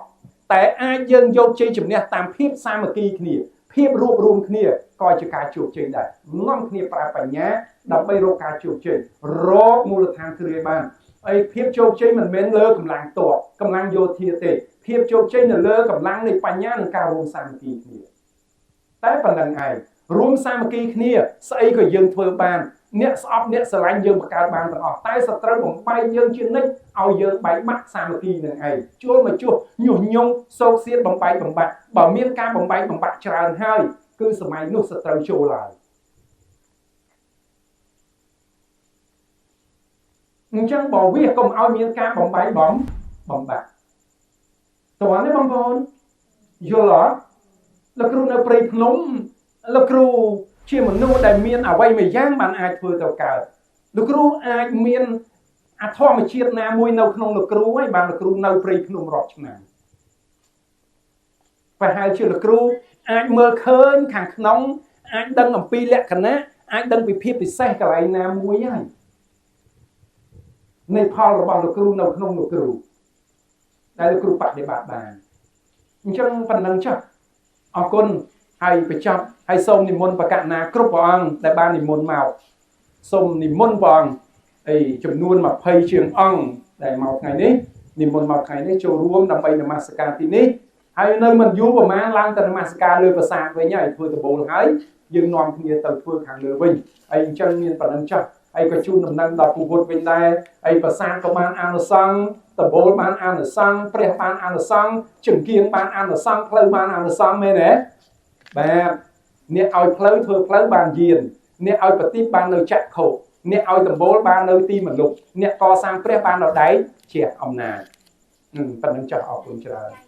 តែអាចយើងយកជ័យជំនះតាមភាពសាមគ្គីគ្នាភាពរួបរួមគ្នាក៏ជាការជោគជ័យដែរនាំគ្នាប្រើបញ្ញាដើម្បីរកការជោគជ័យរកមូលដ្ឋានគ្រឹះបានហើយភាពជោគជ័យមិនមែនលើកម្លាំងទ័ពកម្លាំងយោធាទេភាពជោគជ័យនៅលើកម្លាំងនៃបញ្ញានិងការរួមសាមគ្គីគ្នាតែប៉ុណ្្នឹងឯងរួមសាមគ្គីគ្នាស្អីក៏យើងធ្វើបានអ្នកស្អប់អ្នកស្រឡាញ់យើងបង្កើតបានទាំងអស់តែសត្រូវបំបែកយើងជានិច្ចឲ្យយើងបែកបាក់សាមគ្គីនឹងឯងជួលមកជួសញុះញង់សោកសៀតបំបែកបំបាក់បើមានការបំបែកបំបាក់ច្រើនហើយគឺសម័យនោះសត្រូវចូលហើយអញ្ចឹងបើវាកុំឲ្យមានការបំបែកបំបាក់តើនេះបងប្អូនយល់អត់លោកគ្រូនៅព្រៃភ្នំលោកគ្រូជាមនុស្សដែលមានអ្វីមួយយ៉ាងបានអាចធ្វើទៅកើតលោកគ្រូអាចមានអធម្មជាតិណាមួយនៅក្នុងលោកគ្រូហើយបានលោកគ្រូនៅព្រៃភ្នំរាប់ឆ្នាំប្រហែលជាលោកគ្រូអាចមើលឃើញខាងក្នុងអាចដឹងអំពីលក្ខណៈអាចដឹងពីភាពពិសេសកន្លែងណាមួយហើយនៃផលរបស់លោកគ្រូនៅក្នុងលោកគ្រូដែលលោកគ្រូបដិបត្តិបានអញ្ចឹងប៉ុណ្ណឹងចុះអរគុណហើយបញ្ចប់ហើយសូមនិមន្តបកណាគ្រប់ព្រះអង្គដែលបាននិមន្តមកសូមនិមន្តព្រះអង្គអីចំនួន20ជាងអង្គដែលមកថ្ងៃនេះនិមន្តមកថ្ងៃនេះចូលរួមដើម្បីនមស្ការទីនេះហើយនៅមិនយូរប្រហែលឡើងទៅនមស្ការលើប្រាសាទវិញហើយធ្វើដំបូលហើយយើងនាំគ្នាទៅធ្វើខាងលើវិញហើយអញ្ចឹងមានប៉ុណ្ណឹងចុះហើយក៏ជូនដំណឹងដល់ពុទ្ធវិញដែរហើយប្រាសាទក៏បានអានិសង្សដំបូលបានអានិសង្សព្រះបានអានិសង្សចង្គៀងបានអានិសង្សផ្លូវបានអានិសង្សមែនទេបាទអ្នកឲ្យផ្លូវធ្វើផ្លូវបានយានអ្នកឲ្យប្រទីបបាននៅចក្ខុអ្នកឲ្យដំបូលបាននៅទីមនុស្សអ្នកកសាងព្រះបាននៅដែកជាអំណាចប៉ុណ្្នឹងចាស់អរគុណច្រើន